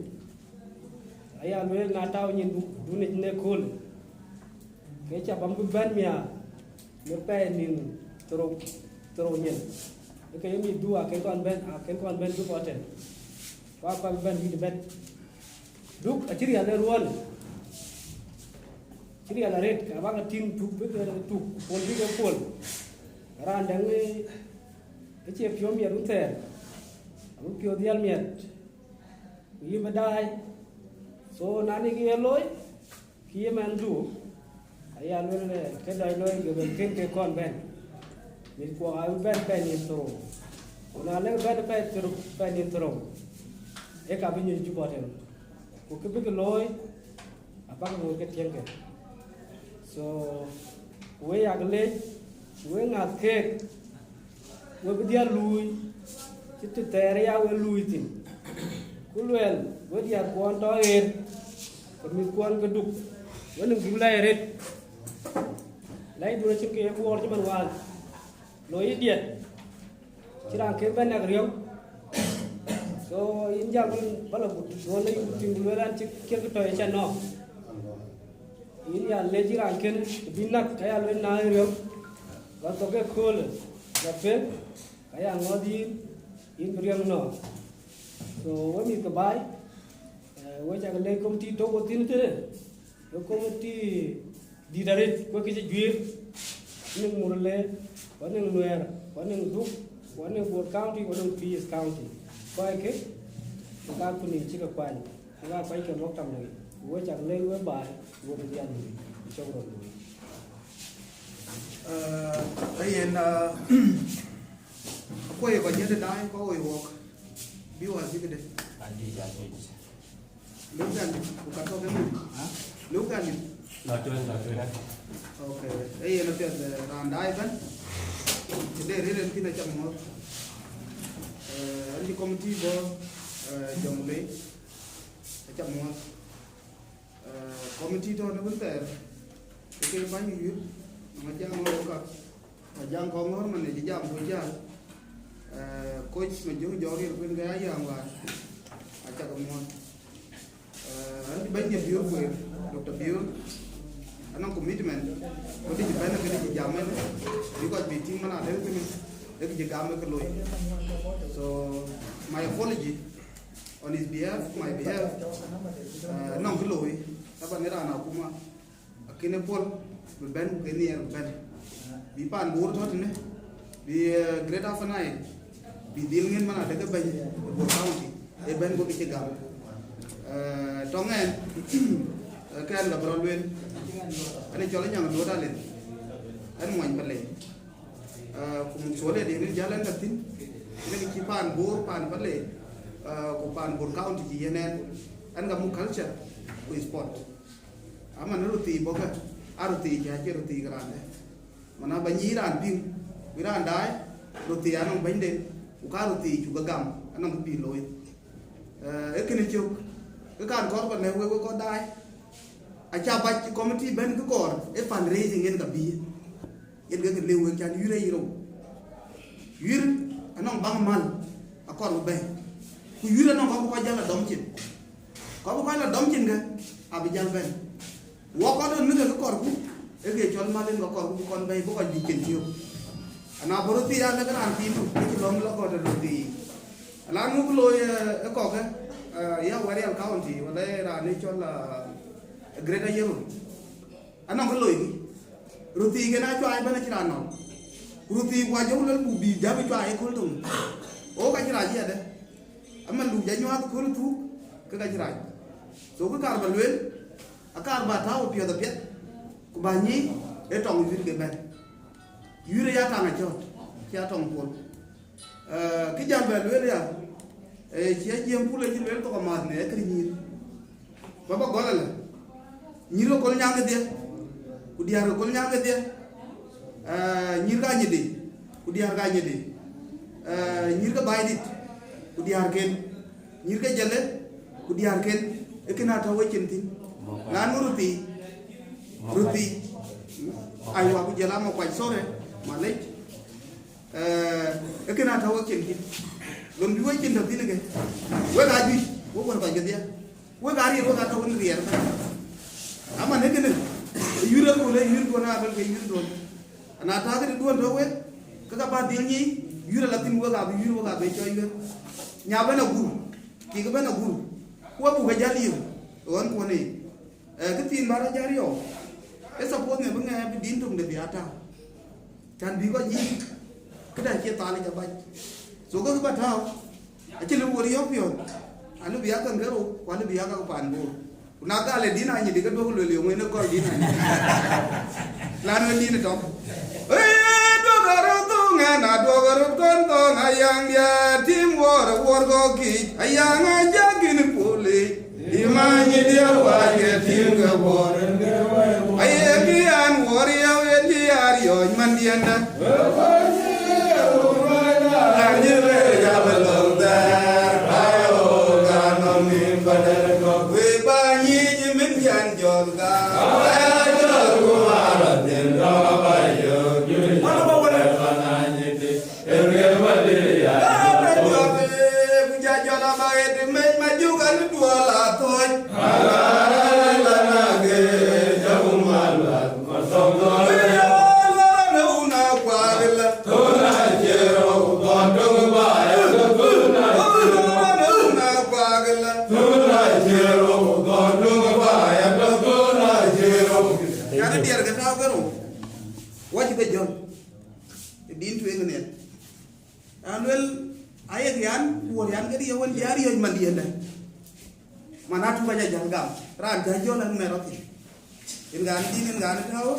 Aya lueel na tau nyin du, dunic në ëköölë, ke ca bam bï bɛ̈n miäk në pɛɛi nïn thërou, thërou nyin. Ë ke ye mïthdu akën kɔn bɛ̈n, akën kɔn bɛ̈n Juba tɛ̈n. Ku akɔn bɛ̈n wït ëbɛ̈n. Duk acï riɛl ë ruɔnë, cï riɛl arëët, ka bäk tïŋ tuk bï ke tuk, pol bï ke pol. Raan däŋ ë, ë cie piɔ̈u miɛt wun thɛɛr, abï piɔ̈u dhiɛl miɛt, ku yïn bï daai. So, na nï kë ye looi, kë ye mɛnhdu, aya lueel, eh, ke dɔc looi, ke bɛ̈n kën ke kɔn bɛ̈n. Mïthkuɔ abï bɛ̈n pɛɛi nïn thërou. Ku na lek bɛ̈n pɛɛi thërou, pɛɛi nïn thërou, ee ka bï nyuc Juba tɛ̈n. Ku kë bïk looi, abäk looi ke tiɛŋkë. So, ku we yak leec, ku we ŋäth keek, we bï dhiɛl luui, cït të thɛɛr ya we luui thïn. Ku luɛɛl, we diäärkuɔn tɔ̈ ɣer, ke mïthkuɔn ke Duk, we nïm bïk lɛc arëët. Lɛcdun acïn kë ye guɔɔr cï man wään, looi yï diɛt. Cï raan kën bɛ̈n nak riɔ̈ŋ. So, yïn jam yïn ba lɔ gut, duɔ̈n lɔ yïn gut thïn, ku lueel an, cï kiɛ̈k tɔ̈ ë cä nɔ̈k. Yïn ya lec cï raan kën bï nak, ka ya lueel na riɔ̈ŋ, ba thok ëköölë, ba pek, ka ya ŋɔ̈th yïn, yïn bï riɔ̈ŋ nɔ̈k. So, we mïth ke baai, eh, we cak lec committee tök wo thïn tëde, we committee dït arëët, ku kë cï juiir, anëŋ Murle, ku anëŋ Nuɛɛr, ku anëŋ Duk, ku anëŋ Bor County, ku anëŋ Twic East County. Kɔckë, ku ka ku nïïm cï ke kuany, ku ka kɔc ke mɔ̈k tam lei, ku we cak lei we baai, ku we bï dhial nïïm, ku cɔk rɔt looi. Eh, ayen, eh, akuɔ̈c kɔc nyɛ̈t daai, ku awoi wɔk, bï wäär bï këde. Adïc, adïc. Lëu gäl dït, ku ka tɔ̈ ke mïth. Ha? Lëu gäl dït. Lɔ tueŋ, lɔ tueŋ. Ok. Ee yen apiɛth, eh, raan daai ëbɛ̈n. Këde rëër en thïn acam ŋɔ̈th. Eh, an cï committee bɔ̈, eh, Jɔŋlei. Acam ŋɔ̈th. Eh, committee tɔ̈ në wën thɛɛr. Ke ke bäny yuir. Nɔŋ ajaŋ ŋɔ̈th ka. Ajaŋ kɔŋ ŋɔ̈r man ë cï jam ku jäl. Eh, coach Majöŋ jɔɔk riɛl kuën ke ya yäŋ wäär. Acak muɔ̈th. Eh, an cï bɛ̈ny de Biöör kueer, Doctor Biöör. Anɔŋ commitment, ku dï cï bɛ̈n kënë cï jam en, bï kɔc bï tïŋ man adɛ̈ŋ kënë, ë kë cï gam ë kë looi. So, my apology on his behalf, my behalf, eh, nɔŋ kë looi, taban ë raan akuma. Akënë pɔ̈l bï bɛ̈n, ku ke nhiɛɛr bï bɛ̈n. Bï paan Bor tɔ̈ tënë, bï, eh, Greater Upper Nile, bï dhil ŋën man adeke bɛ̈ny ë Bor County, ë bɛ̈n guɔ ke cï gam. Eh, tɔŋ ɛn, eh, kɛn ka bï rɔt lueel, ɛn ë cɔl ë nyaŋ duɔ̈t aleth, ɛn muɔny Palek. Eh, ku muk cɔl ë den ë jäl ɛn ka thïn, ënë kë cï paan Bor, paan Palek, eh, ku paan Bor County cï yen ɛn, ɛn ka muk culture ku sport. Aman röt thii bɔ̈ ke, a röt thii cä cie röt thii ke raan dɛ̈. Mana ba nyic raan piŋ, bï raan daai, röt thii anɔŋ bɛ̈nyden, ku ka röt thii cuk ke gam, anɔŋ kë bï looi. Eh, ee kënë cök, ke kan kɔɔr ba lɛ̈k wek, wek kɔc daai. Aca bac committee bɛ̈n kë kɔɔr, ee fundraising yen ka bï. Yen ke ke lëu wek can yuir ayï rou. Yuir anɔŋ baŋ mal akɔɔr bï bɛ̈i. Ku yuir anɔŋ kɔc bï kɔc jäl la dɔm cin. Kɔc bï kɔc la dɔm cin ke abï jäl bɛ̈n. Wɔ kɔn ë mïth ke kɔɔrku, ee ke cɔl mal yen ke kɔɔrku bï kɔn bɛ̈i bï kɔc bï cin thiök. Ana bɔ̈ röt thii, alëk raan thiindu, acï lɔ̈ŋ lɔ gɔ̈t röt thii. Alan ŋuk looi, eh, ë kɔ̈k, eh, ya Warial County, wala ë raan ë cɔl, eh, Greater Yirol. Anɔŋ kë loikï. Röt thii kën acuai ëbɛ̈n acï raan nɔ̈k. Ku röt thii ku ajɔk lël buk bï jam ë cuai ëköl töŋ. Ɣok acï rac yadë. Aman luk ja nyuath köl thuk, ke ka cï rac. So kë kaar ba lueel, akaar ba tääu piɛth apiɛth, ku ba nyic ë tɔŋ yuïr ke bɛ̈n. Yuïr aya taŋ acɔ̈t, cia tɔŋ pol. Eh, kë jal bɛ lueel ya, eh, cia jiɛɛm pul acï lueel thok amääth në akër nyïïr. Ba ba gɔl alë, nyïïr ke Kolnyaŋ kedhie, ku diäär ke Kolnyaŋ kedhie, eh, nyïïr ke Anyidi, ku diäär ke Anyidi, eh, nyïïr ke Baidit, ku diäärken, nyïïr ke Jële, ku diäärken, ee kën atɔ̈ wecin thïn. Lan ŋö röt thii, röt thii, aywa, ku jël Makuac, sorry, malec. Eh, ee kën atɔ̈ wecin thïn. Lon bï wecin tɔ̈ thïn ke, wek aa juëc, wek wär kɔc kedhie. Wek aa riɛr, wek aa tɔ̈ wën riɛr ëbɛ̈n. Aman ee kënë, ë yuïr aköl, ë yuïrduön, aa bɛ̈n ke yuïrduön. Ana tääu këdï duön tɔ̈ wek, ke ka bä dhil nyic, yuïr ala thïn, wek aa bï yuïr, wek aa bï cɔc yuïr. Nya bɛ̈n agur, tik bɛ̈n agur, ku abuk ke jäl yïr ɣɔn kuɔn ee. Eh, kë thiin bä rɔt jäl riɔu, ë suppose në bï ŋɛk bï din töŋde bï a tääu. Cän bï kɔc yiic, këdäŋ cie thalic abac. So, ke kë bä tääu, acï lëu wor yɔ̈k piɔ̈ɔ̈th, alëu bï ya käŋ ke rou, ku alëu bï ya käk paan Bor. Ku na gal ë din Anyidi ke duɔ̈k lueel yöŋ en ë gɔl din Anyidi. Lan wën din ë tɔŋ. Ee, duɔ̈k aröt thöŋ ɛn, aduɔ̈k aröt kɔn thöŋ, ayaŋ diɛt tim wuɔɔr, wuɔɔr kɔ̈k kic, ayaŋ ajak in pulic. Imany diɛ̈ wac ke tim ke Bor. Aye kë an, wuɔɔr yau ye diäär yɔ̈c mandiɛ̈nda. An, yï rëër jam ë lɔ̈ŋ thɛɛr, ayo, ka nɔm nin padɛ̈r kɔ̈k. Wek bä nyic min cän jɔl gam. Aya jɔl ku mar athiɛn dɔm aba yök. Yï rëër jam ë lɔ̈ŋ thɛɛr, ayo, yï rëër. Ku ja jɔl aba ɣet mec ma juk an duɔl a thɔc. Ala la na ke ja ku mal ba ma tɔŋ dɔl. Ala na una kwa la. Tuna jero don dong ba ya tuna. Ala na una kwa la. Tuna jero don dong ba ya tuna jero. Yan diɛr ke tau ke rou. Wac ke jɔl. Din tueŋ nhial. An luel, ayek yan, wuɔr yan ke riëëu wën cï a riɔ̈c mandiɛ̈nda. Man atu ka ja jäl gam, raan cä jɔl an mɛr rɔt thïn. Yen ɣän din, yen ɣän tääu.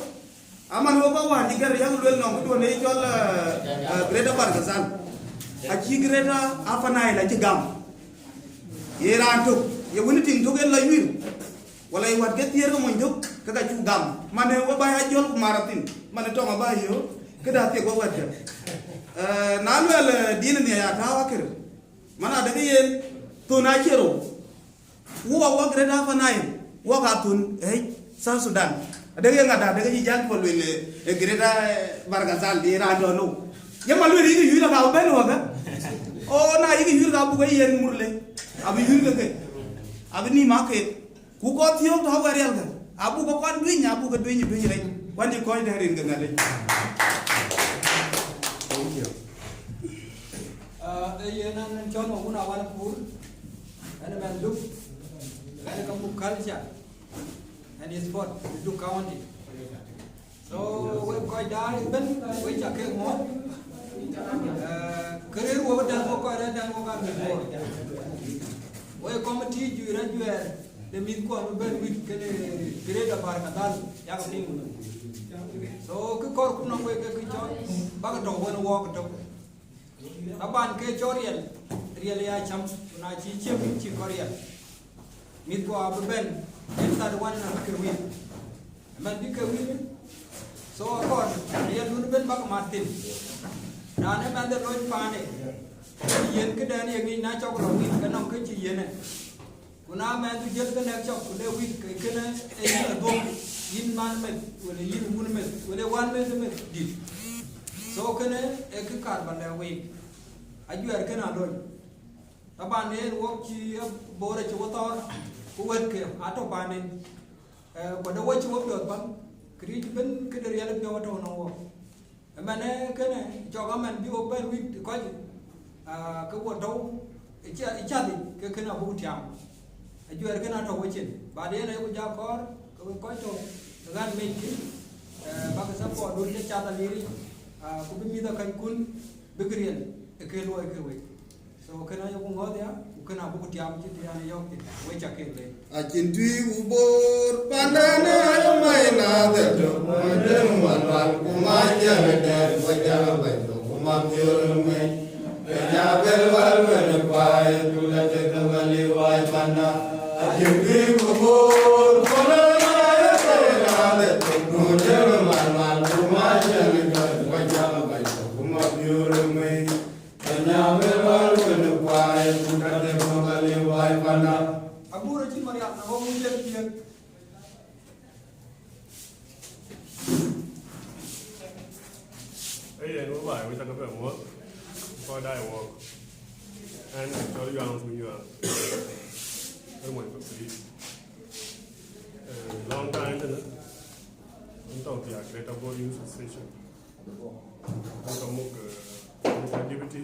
Aman wok bä wään cï gɛ̈r yak luel nɔŋ këduön ë cɔl, eh, eh, Greater Bahr el Ghazal. Acï Greater Upper Nile acï gam. Ye raan tök, ye wën tiŋ tök en la yuir. Wala ye wät ke thiëër ke mony tök, ke ka cuk gam. Man ë we bä ya jɔl ku mar athïn. Man ë tɔŋ abä yöök, këdä thiek we wɛ̈tkë. Eh, na luɛl, eh, din ë nhiac aa tääu akër. Man adekë yen, thon acie rou. Wok, wok Greater Upper Nile, wok aa thon, eh, South Sudan. Adekë yen ŋadä, adekë cï jäl tuɔl luel, eh, eh, Greater, eh, Bahr el Ghazal, de raan dɔn nou. Ye ma luel yïkë yuir ka bï bɛ̈n wok, eh? O, na yïkë yuir ka buk ë yen Murle. Abï yuir ke ke. Abï nïïm aa keek. Ku kɔc thiɔ̈k tɔ̈ wɛ̈t riɛlkë, abuk ke kɔn duëny, abuk ke duëny ë duëny rɛc, ku an cï kɔc dɛ̈ rin ke Nhialic. Thank you. Ah, ee yen an cɔl Magun Awan Kur, an ë mɛnh Duk, an ë ka muk culture and sport, Duk County. So, wek kɔc daai ëbɛ̈n, wek ca kek mɔ̈ɔ̈th. Eh, kë rëër wok ëtɛ̈n, wok kɔc rɛ̈ɛ̈r ëtɛ̈n, wok aa mïth Bor. Wek committee juëc rɛ̈c juɛɛr de mïthkuɔn bï bɛ̈n wït kënë Greater Bahr el Ghazal, yak piŋ. So, kë kɔɔrku nɔŋ wek ke kë cɔl, bäk tɔ̈u wën wɔɔk ëtök. Taban ke cɔl riɛl, riɛl ya cäm, ku na cï ciëm, cï kɔn riɛl. Mïthkua abï bɛ̈n, en that one na bï ke win. Ëmɛn bï ke win. So akɔɔr riɛldun ëbɛ̈n bäk mat thïn. Raan ëmɛn de lony paande, yen këdɛn ye ŋic na cɔk rɔt win, ke nɔŋ kë cï yiënë. Ku na mɛnhdu jël ke nɛ̈k cɔk, ku le win, ke kënë ee yïn adhuɔ̈k, yïn man meth, wala yïn wun meth, wala wän meth meth dït. So kënë ee kë kaar ba lɛ̈k week. Ajuɛɛr kënë alony. Taban en wok cï Bor acï wo thɔɔr, ku wɛ̈tke atɔ̈ paanden. Eh, ku de wo cï wo piɔ̈ɔ̈th path, këriëëc ëbɛ̈n këde riɛl ë piɔ̈u atɔ̈u nɔŋ wok. Ëmɛnë kënë cɔk amɛn bï wok bɛ̈n wït kɔc, aa, ke wo tɔ̈u ë ca-, ë cath yic, ke kënë abuk tiam. Ajuɛɛr kënë atɔ̈u wecin. Baden ayeku ja kɔɔr, ke wek kɔc tɔ̈u ë ɣän mec kï, ee, bäk support dun cï cath aliiric, aa, ku bï mïth akäckun bïk riɛl ë kë luɔi kë wek. So kënë ayeku ŋɔ̈ɔ̈th ya, ku kënë abuk tiam cït të yan yɔ̈ɔ̈k thïn, wek ca ke lec. Acïn tui ku bor pandana mai na de to mo de malwal ku ma jere de ko jara bai to ku ma bior mai. Kenya bel wal bel pai ku la de ka wali wai panda. Acïn tui ku bor pandana mai na de to mo de malwal ku ma jere de ko jara bai to ku ma bior mai. Kenya bel wal bel pai ku la de ko wali wai panda. Abura cï Mariam na wok mujek piek. Ee yen, wek baai, wek cä ke bɛ muɔ̈th, kɔc daai wɔɔk. Ɛn cɔl Yuaŋ Kuny Yuaŋ. Ë mony ke Kulic. Eh, long time tënë, wën tɔ̈ thiak Greater Bor Youth Association. Wën tɔ̈ muk, eh, wën tɔ̈ Deputy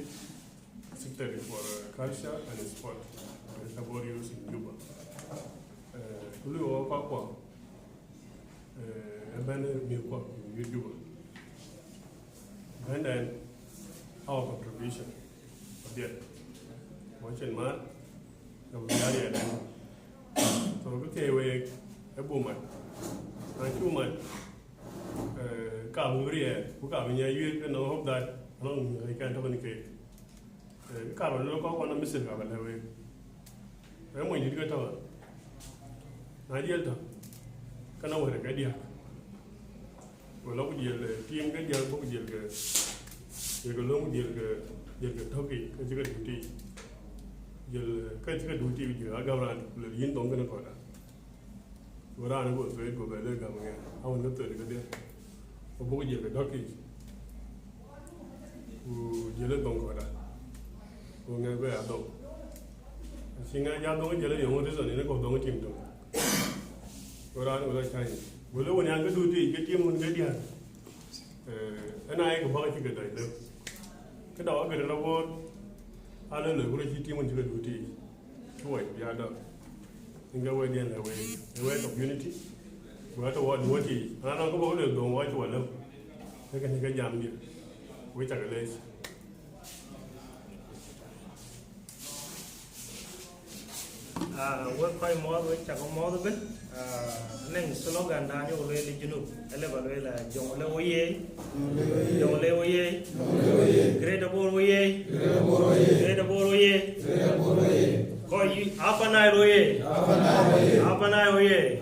Secretary for, eh, Culture and Sport, Greater Bor Youth in Juba. Eh, ku luɔi wɔ kɔckuɔ, eh, ëbɛ̈n mïthkuɔ yï Juba. Bɛ̈nden, our contribution, abiɛt. Wɔ cin mat, ke bï ya riɛɛt. So, bï thiëi week, ë buk mat. Na cuk mat, eh, ka bï riɛɛt, ku ka bï nyiɛc yuëëk, and I hope that anɔŋ mïth kɛn tɔ̈ kën keek. Eh, kë karou lɔ kɔc kɔn ë Misir ka bä lɛ̈k week. Ee mony dït ke tɔ̈, na jiël tɔ̈, ke na wɛ̈t ke diäk. Go lɔ ku jiël, eh, tiim ke diäk, bä ku jiël ke, jiël ke löŋ, jiël ke, jiël ke tök yiic, ke cï ke duut yiic. Jiël, eh, ke cï ke duut yiic, jiël agam raan, ku lël yïn dhoŋ kënë kɔ̈da. Go raan go thuëëc, go bɛ lëk gam ŋɛk, awën ke thuëëc kedhie. Go buk jiël ke dɔ̈k yiic, ku jiël ë dhoŋ kɔ̈da, go ŋɛk bɛ adhoŋ. Acï ŋɛk ja dhoŋ, jiël ë yöŋ reason, yen ë kɔ̈k dhoŋ tim dhoŋ. Go raan go lɔ cäny, go lëk wën, yan ke duut yiic, ke tim wën ke diäk. Eh, ëna ye kë bɔ̈ ke cï ke dɔc lëu. Këda wɔ gëtë rɔt woor, alë loi ku rɔt cï tim wën cï ke duut yiic. Cï wɔ bï adɔ̈. Yen ke wɛ̈tdiɛn lɛ̈k week, ë wɛ̈t community, ku wɛ̈t tɔ̈ wɔ duööt yiic. Anɔŋ kë bɔ̈ ke luel dhoŋ wɔ cï wɔ lëu. Ke kënë ke jamdiɛ̈. Wek cä ke leec. Ah, wek kɔc mɔ̈ɔ̈th, wek cä ke mɔ̈ɔ̈th ëbën. Ah, anɔŋ slogan dan yok lueel ë Junub, alë bä lueel, ah, Jonglei oyee, Jonglei oyee, Greater Bor oyee, Greater Bor oyee, kɔc yï Upper Nile oyee, Upper Nile oyee.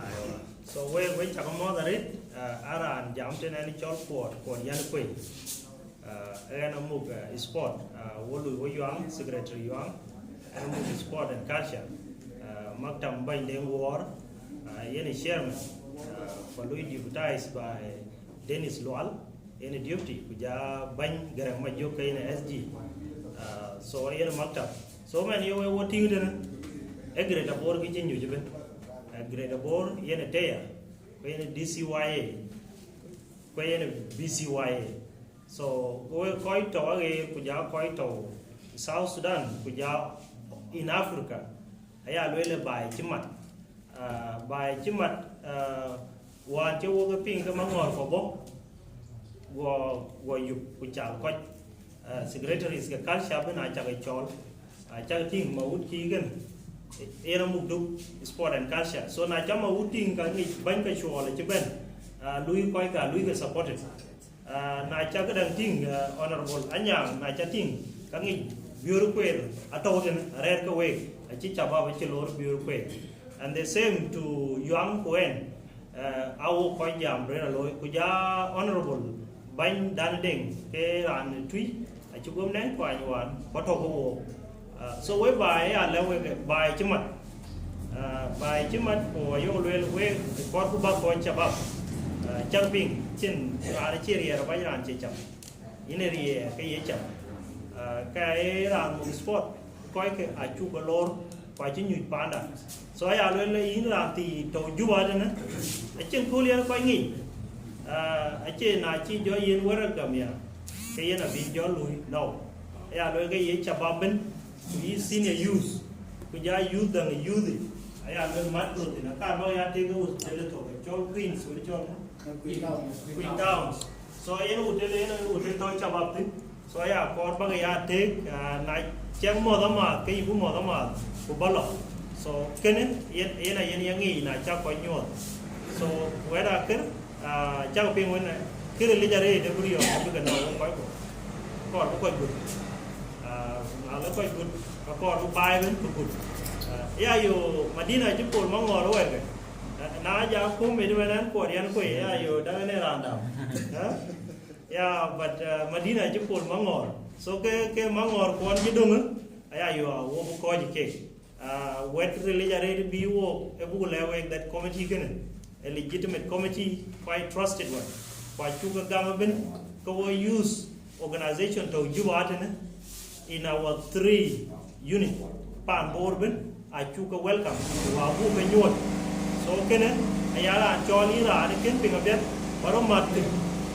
Aiwa. So wek, wek cä ke mɔ̈ɔ̈th arëët, ah, a raan jam tënë ɛn cɔl Kuɔt, Kuɔt Yan Kuei. Ah, ɣɛn amuk, ah, sport, ah, wo lui wo Yuaŋ, secretary Yuaŋ, ɣɛn amuk sport and culture. Ah, maktam bäny de Ŋuɔɔr, ah, yen ë chairman, ah, ku lui deputize by Dennis Lual, yen ë deputy, ku ja bäny Gɛrɛŋ Majök ke yen ë S G. Ah, so yen ë maktam. So mɛn ye we wo tïŋ tënë, ë Greater Bor kë cï nyuc ëbën. Ah, Greater Bor yen ë Teya, ku yen ë D C Y A, ku yen ë B C Y A. So, ke wek kɔc tɔ̈u aɣeer, ku ja kɔc tɔ̈u South Sudan, ku ja in Africa, aya lueel ë baai cï mat. Ah, baai cï mat, ah, wään cï wok e piŋ ke Maŋɔɔr kɔ̈k bɔ̈, guɔ, guɔ yup ku cal kɔc. Ah, secretaries ke culture bï na cak e cɔɔl, ah, cak tïŋ ma wut kï kën, yen amuk duk sport and culture. So, na cak ma wut tïŋ ka ŋic bäny ke cuɔɔl acï bɛ̈n, ah, lui kɔc ka, lui ke supported. Ah, na ca këdäŋ tïŋ, ah, Honorable Anyaŋ, na ca tïŋ, ka ŋic biöör kueer atɔ̈u tënë, arɛɛr ke week, acï cabab acï loor biöör kueer. And the same to Yuaŋ ku ɛn, ah, a wok kɔc jam rëër alooi, ku ja Honorable Bany Dan Deŋ ke raan ë tui, acï guöm nɛŋ kuany wään, ku atɔ̈u ke wook. Ah, so we baai aya lɛ̈k wek, baai cï mat. Ah, baai cï mat, ku ayok lueel wek, kɔɔrku bäk kɔc cabab. Ah, cak piŋ, cïn raan acï riɛɛr abac raan cie cam. Yïn ë riɛɛr ke ye cam. Ah, ka ee raan muk sport, kɔckë acuk ke loor, ku acï nyuc panda. So aya lueel yïn raan thii tɔ̈u Juba tënë, acïn kööl yen kɔc ŋic. Ah, acie na cï jɔ yen wärä gam ya, ke yen abï jɔ lui, no. Aya luel ke ye shabab ëbën, ku yï senior youth, ku ja youth däŋ youth. Aya luel mat rot thïn, aka nɔŋ ya tek hotel tök, cɔl Queens, wën cɔl Queen Towns. So yen hotel, yen hotel tɔ̈ shabab thïn. So aya kɔɔr bäk ya tek, ah, na cäk mɔ̈th amääth, ke yïku mɔ̈th amääth, ku bä lɔ. So kënë yen, yen ayen ya ŋic na cäk kɔc nyuɔɔth. So wɛ̈t akër, ah, cäk piŋ wën, kërë lic arëët ë bï riɔ̈ɔ̈k bï ke nɔ̈k wën kɔc kɔ̈k. Kɔɔr bï kɔc gut. Ah, na le kɔc gut, ka kɔɔr bï baai ëbën bï gut. Ah, ya yo Madina cï pol maŋɔɔr wɛ̈ɛ̈rkë. Ah, na ja kum ëdï wën ɛn kuɔt yɛn kuei, ya yo däŋ ënë raan dam. Ah? Yeah, but, uh, Madina cï pol maŋɔɔr. So ke, ke maŋɔɔr kuɔn cï döŋë, aya yo a wo bï kɔc kek. Uh, wɛ̈t ril yic arëët bï wok, ë buk lɛ̈k wek that committee kënë, a legitimate committee, quite trusted one. Ku acuk ke gam ëbën, ke wo youth organization tɔ̈u Juba tënë, in our three unit, paan Bor ëbën, acuk ke welcome, ku abuk ke nyuɔɔth. So kënë, aya raan cɔl yïn raan ë kën piŋ apiɛth, ba rɔt mat thïn,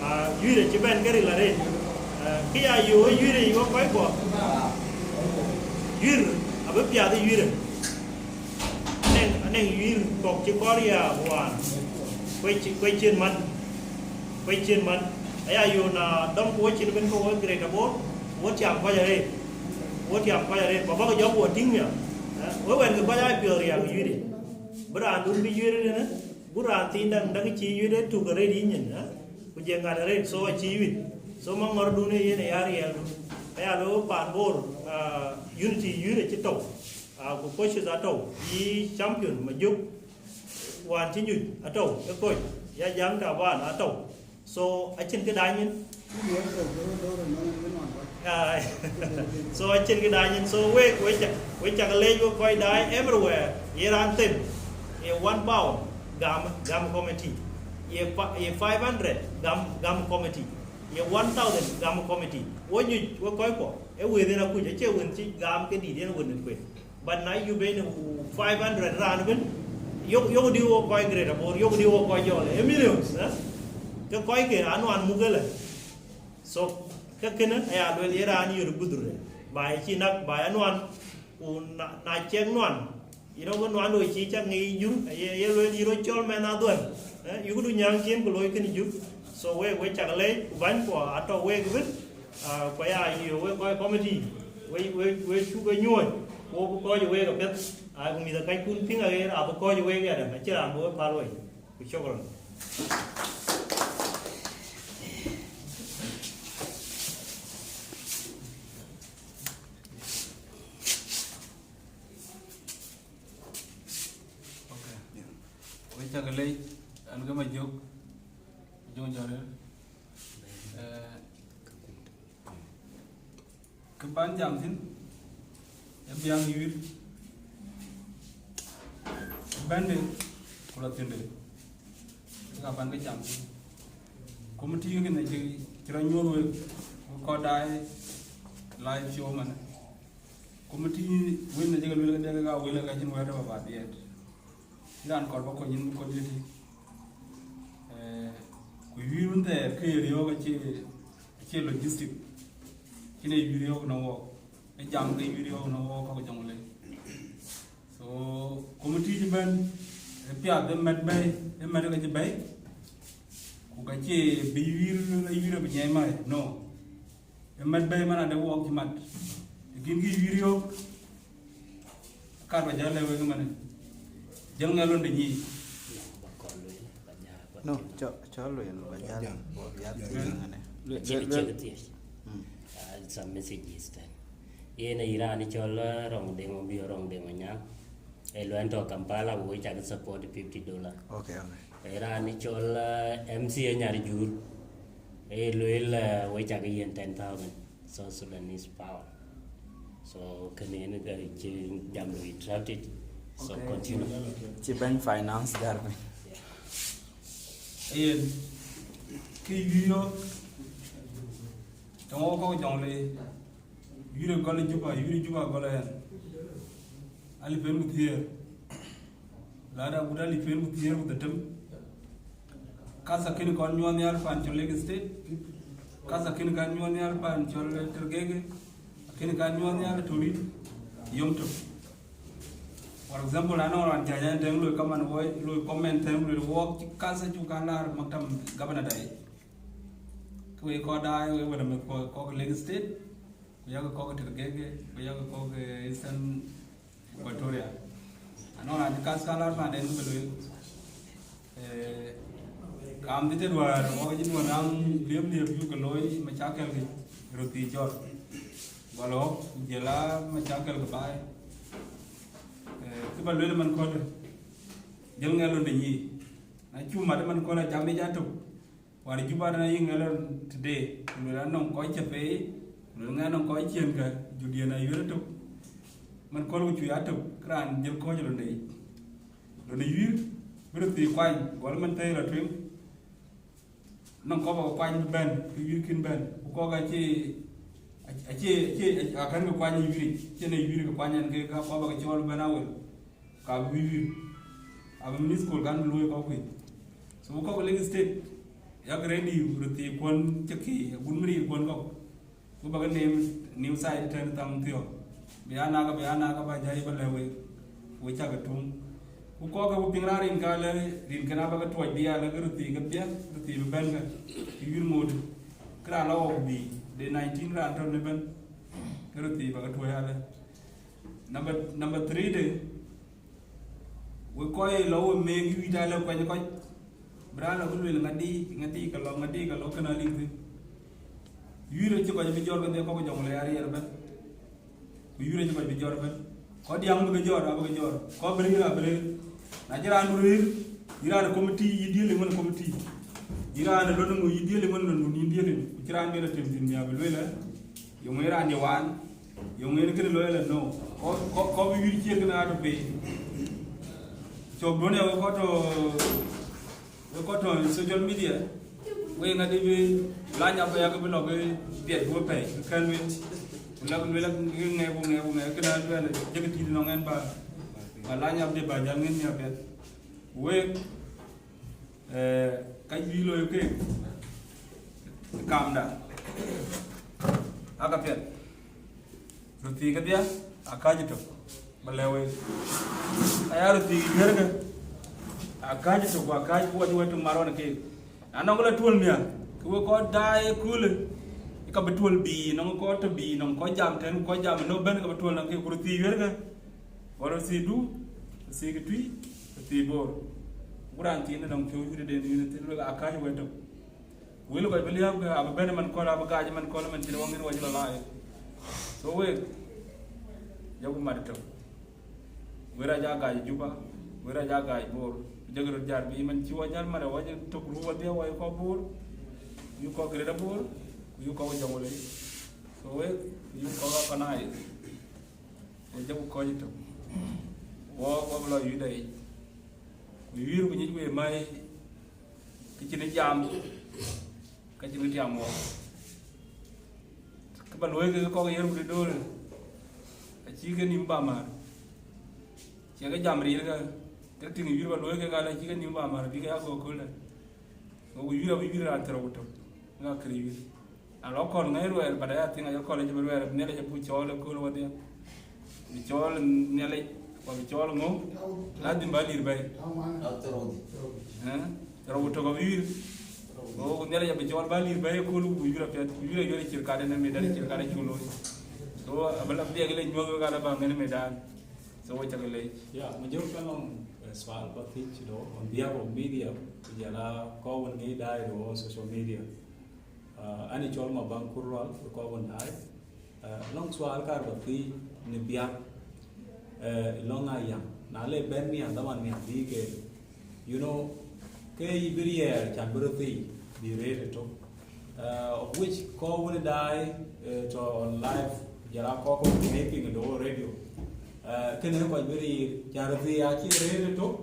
ah, yuïr acï bɛ̈n ke ril arëët. Ah, kë ya yo yuïr ë yï wek kɔc kuɔ. Yuïr, abï piath ë yuïr ë. Anɛŋ, anɛŋ yuïr kɔ̈k cï kɔɔr ya wään. Kuec, kuec cïn man. Kuec cïn man. Aya yo na dɔm ku wo cïn ëbën ke wo Greater Bor, wo tiam kɔc arëët. Wo tiam kɔc arëët, ku abäk jɔk wo tïŋ ya. Eh, we wɛ̈n ke kɔc aa piɔ̈ɔ̈th riääk yuïr ë. Bï raandun bï yuïr ënë, bï raan thiin däŋ, däŋ cï yuïr ë tuk arëët yï nyin, eh? Ku je ŋat arëët, so acï yuïr. So maŋɔɔrdun ë yen aya riɛldu. Aya lo paan Bor, ah, unity yuïr acï tɔ̈u. Ah, ku coaches atɔ̈u, yï champion Majök, wään cï nyuc atɔ̈u ë coach, ya Jaŋ Taban atɔ̈u. So acïn kë dac nyin. Ah, so acïn kë dac nyin. So wek, wek cak, wek cak leec wek kɔc daai everywhere. Ye raan them, ye one pound, gam, gam committee. Ye fa-, ye five hundred, gam, gam committee. Ye one thousand, gam committee. Wo nyuc wek kɔc kuɔ, ë wëth yen akuc, acie wën cï gam ke dït yen wën ë kuec. But na yï ben five hundred raan ëbën, yok, yok dï wo kɔc Greater Bor, yok dï wo kɔc Jɔl, ë millions, eh? Ke kɔc ke anuan muk ëlë. So, ke kënë aya luel ye raan yöt gudhurë. Ba ye cï nak, ba ye nuan, ku na, na cɛk nuan, you know, ke nuan do cï cak ŋic jur, ye, ye luel yï rɔt cɔl mɛn adhuɛn. Eh, yï këdu nyääŋ cien ku looi kënë jur. So, we, we cak leec, ku bäny kuɔ atɔ̈u wek ëbën. Ah, ku aya yï wek kɔc committee, we, we, we cuk ke nyuɔɔc, ku wo bï kɔc wek apiɛth. Ah, ku mïth akɛckun piŋ aɣeer, abï kɔc wek yadɛ̈, acïn raan bï we päl wei. Ku shukran. Okay. We cak leec, an ke Majök, Majök Jɔl. Eh, kë ban jam thïn, ë biäk yuïr, bɛ̈nde, ku lɔ thiënde, ka ban ke jam thïn. Committee kënë cï, cï rɔt nyuɔ̈th wek, wek kɔc daai live show manë. Committee wën acï ke lueel ke dek ka wël ka cïn wɛ̈t tɔ̈ ba dhiɛɛt. Cï raan kɔɔr ba kony yïn bï kony yï tï. Eh, ku yuïr wën thɛɛr ke ye riɔ̈ɔ̈k acie, acie logistic. Cïn ee yuïr riɔ̈ɔ̈k në wɔɔk. Ë jam ke yuïr riɔ̈ɔ̈k në wɔɔk kɔ̈k Jɔŋlei. So, committee cï bɛ̈n, ë piath ë mɛt bɛ̈i, ë mɛt ke cï bɛ̈i. Ku ka cie bï yuïr, yuïr abï nyiɛc mai, no. Ë mat bɛ̈i man adë wɔɔk cï mat. Ë kïn kï yïr yök, kat ba jäl lɛ̈k wek ëmënë. Jäl ŋɛk londe nyiic. No, cɔ, cɔ lueel ba jäl, ba jäl, ba jäl thiëëc ŋɛnë. Lueel, lueel, lueel. Mm. Uh, some messages then. Yen aye raan cɔl, uh, Rɔŋ Deŋ Obior, Rɔŋ Deŋ Onyaŋ. Ë luɛn tɔ̈ Kampala, wek cak support fifty dollar. Okay, okay. Ë raan cɔl, uh, M C A Nyar Jur. Ë lueel, uh, wek cak yen ten thousand South Sudanese pound. So, kënë yen ka cï jam lui interrupted. So, okay, continue. Cï bɛ̈ny finance jär piny. Yen, kë yï yök, tɔŋ wok kɔ̈k Jɔŋlei. Yïr ë gɔl ë Juba, yïr ë Juba gɔl ë ɣɛn. Alip en ku thiëër. Lada agut alip en ku thiëër ku dhetem. Kasa kën kɔn nyuɔɔth nhial pan cɔl Lake State. Kasa kën kan nyuɔɔth nhial pan cɔl Tergege. Kën kan nyuɔɔth nhial Torit. Yom tök. For example, anɔŋ raan jäc an tɛŋ loi kaman woi, loi comment tɛŋ loi wɔɔk cï kasa cuk kan laar maktam governor dai. Ke wek kɔc daai, wek wël meth kɔc, kɔc Lake State, ku yak kɔc Tergege, ku yak kɔc, eh, Eastern Equatoria. Anɔŋ raan cï kas ka laar panden ke bï lueel. Eh, kam cï tëët wäär, wok cï duɔn ram liep liep yuk ke looi macakɛl kï röt thii jɔt. Gɔl ɣɔk, ku jël a macakɛl ke baai. Eh, kë ba lueel man kɔ̈l, jël ŋɛl londe nyi. Na cu mat man kɔ̈l a jam yic atök. Wäär Juba tënë yï ŋɛl lon tëde, ku lueel anɔŋ kɔc cä pei, ku lueel ŋɛn anɔŋ kɔc ciëën kë, judiɛn ayuëër ëtök. Man kɔ̈l ku cuc atök, kë raan jël kɔc londe yic. Londe yuiir, bï röt thii kuany, gɔl man thëëi lɔ tueŋ. Nɔŋ kɔc bä ke kuany bï bɛ̈n, kë yuiir kïn bɛ̈n. Ku kɔ̈k acie, acie, acie, akɛ̈n ke kuany ë yuiiric, cïn ë yuiir ke kuany ɛn ke ka kɔc bä ke cɔɔl bɛ̈n awël. Ka bï wïïr, abï mïth kol kan bï luöi kɔ̈k kuc. So kɔ̈k Lake State, yak ready röt thii kuɔn cï kï, agut mï riir kuɔn kɔ̈k. Ku bä ke neem new site tɛ̈n thaŋ thiɔ̈k. Bï anakä, bï anakä bä jäi bä lɛ̈k wek, wek cä ke tuŋ. Ku kɔ̈k ke ku piŋ raan rin ka lë, rin kën abä ke tuɔc bï ya lë ke röt thii ke piɛth, röt thii bï bɛ̈n ke, ke yïr ŋoot. Kë raan lɔ wok bï, de nineteen raan tɔ̈ në bɛ̈n, ke röt thii bä ke tuɔc alë. Number, number three de, wek kɔc lɔ wek meek yuic ta lɛ kuany kɔc, bï raan lɔ bï lueel ŋadï, ŋadï ka lɔ, ŋadï ka lɔ, kënë aliŋ thïn. Yuiir acï kɔc bï jɔt kedhie kɔ̈k jɔŋ le ariɛɛr ëbɛ̈n. Ku yuiir acï kɔc bï jɔt ëbɛ̈n. Kɔc diaŋ bï ke jɔt, abï ke jɔt. Kɔc bï rëër, abï rëër. Na cï raan du rëër, yïn raan ë committee, yï deal ŋön ë committee. Yïn raan ë lon ŋö, yï deal ŋön ë lon dun, yïn deal ŋön. Ku cï raan bï lɔ tem thïn, miak bï lueel ë, yöŋ ë raan ye waan. Yöŋ en kënë looi ëlë, no. Kɔc, kɔc, kɔc bï wïïr ciëër kënë aa tɔ̈ pei. Cɔk duɔ̈n ya wek kɔc tɔ̈, wek kɔc tɔ̈ social media. Wek ŋadï bï lany abë yak bï lɔ ke piɛt ku wek pɛ̈i, ke kɛ̈n lueel. Ku lak lueel ŋɛk ku ŋɛk ku ŋɛk, kënë aa lueel, jëkë tït nɔŋ ɛn ba, ba lany abë ba jäl ŋën nhial piɛth. Wek, Eh, ka juëc looi keek, kamda, aka piɛth. Röt thii kedhie, akääc ëtök, ba lɛ̈k wek. Aya röt thii yuëërkë, akääc ëtök, ku akääc ku wacï wek tök marɔn keek. Na nɔŋ la tuöl miäk, ke wek kɔc daai ëköölë, ka bï tuöl bï, nɔŋ kɔc tɔ̈ bï, nɔŋ kɔc jam tɛ̈n, kɔc jam ënɔ bɛ̈n, ka bï tuöl nɔŋ keek, ku röt thii yuëërkë. Wala thii du, thii kë tui, thii bor. Ku raan thiin nɔŋ piɔ̈u yurë den yurë thil wek akääc wek tök. Wël kɔc bï liääp ke abï bɛ̈n man kɔl, abï gaac man kɔl, man cïn wä ŋën wä cï lɔ laai. So wek, jɔku mat tök. Wek rac aa gaac Juba, wek rac aa gaac Bor. Ku jɔkï röt jal bï man cï wä jal mat wä jël tök ruu wä dhiau wä kɔk Bor. Yuk kɔk Greater Bor, ku yuk kɔk Jonglei. So wek, yuk kɔk Upper Nile. Ku jɔku kɔc tök. Wɔ, wɔ bï lɔ yuiir dai. Ku yuiir ku nyic wek mai, kë cïn jam, ka cïn tiam wɔ. Kë ba luɔi ke kɔk yer ku döör, acï ke nïm ba määr. Cie ke jam riir ke, ke tïŋ yuiir ba luɔi ke gal acï ke nïm ba määr, bï ke ya go kööldɛ. Go ku yuiir abï yuiir raan thërou ku tök, ŋa kër yuiir. Na lɔ kɔl ŋäc ruɛɛr, but I think aye kɔl acï bï ruɛɛr, Nhialic abï cɔɔl ëkööl wadhia. Bï cɔɔl Nhialic, ku bï cɔɔl ŋö? Ladhim ba lir bɛ̈i. Eh? Rou tök abï yuiir. Go ku Nhialic abï cɔɔl ba lir bɛ̈i ëkööl, ku yuiir apiɛth, ku yuiir ayuɛɛr cïr kat ënë medan, cïr kat acuk looi. So, abï la biɛk le nyuɔ̈th wek ala ba ŋën medan. So, wek cak lec. Yeah, ma jɔk ka lɔŋ, eh, sual ba thic do on behalf of media, ku jɔl a kɔc wën ŋic daai do social media. Ah, ani cɔl ma baŋ kur rual, ku kɔc wën daai. Ah, lɔŋ sual kar ba thic ni biak, eh, lɔŋ a yam. Na le bɛn miak, dhaman miak bï ke, you know, ke yï bï riɛɛr can bï röt thic, bï rëër ëtök. Uh, of which kɔc wën daai, uh, tɔ̈ on live, jɔl a kɔc kɔ̈k ŋic piŋ do radio. Uh, kënë kɔc bï riir, can röt thii acï rëër ëtök,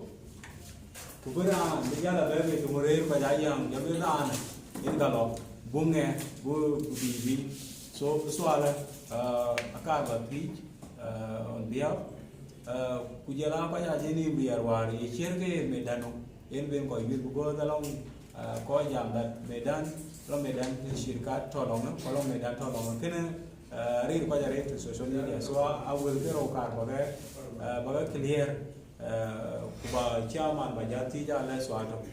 ku bï raan bï jal a bɛ̈ɛ̈r ke cï ŋö rëër kɔc a yäŋ, jɔl bï raan yen ka lɔ, buk ŋɛ, buk bï bï. So, sualë, uh, akar ba thic, uh, on behalf, uh, ku jɔl a kɔc a cï nïïm riɛɛr wäär, ye ciɛ̈r ke ye medan nɔm, yen ben kɔc yuëth, because alɔŋ Kɔc jam that medan, lɔ medan shirkat tɔ̈ lɔŋ, ku lɔ medan tɔ̈ lɔŋ. Kënë rëër kɔc arëët social media. So a wël ke rou kaar bäkë, bäkë clear, ku ba chairman ba jal thiëc alɛ sual tök.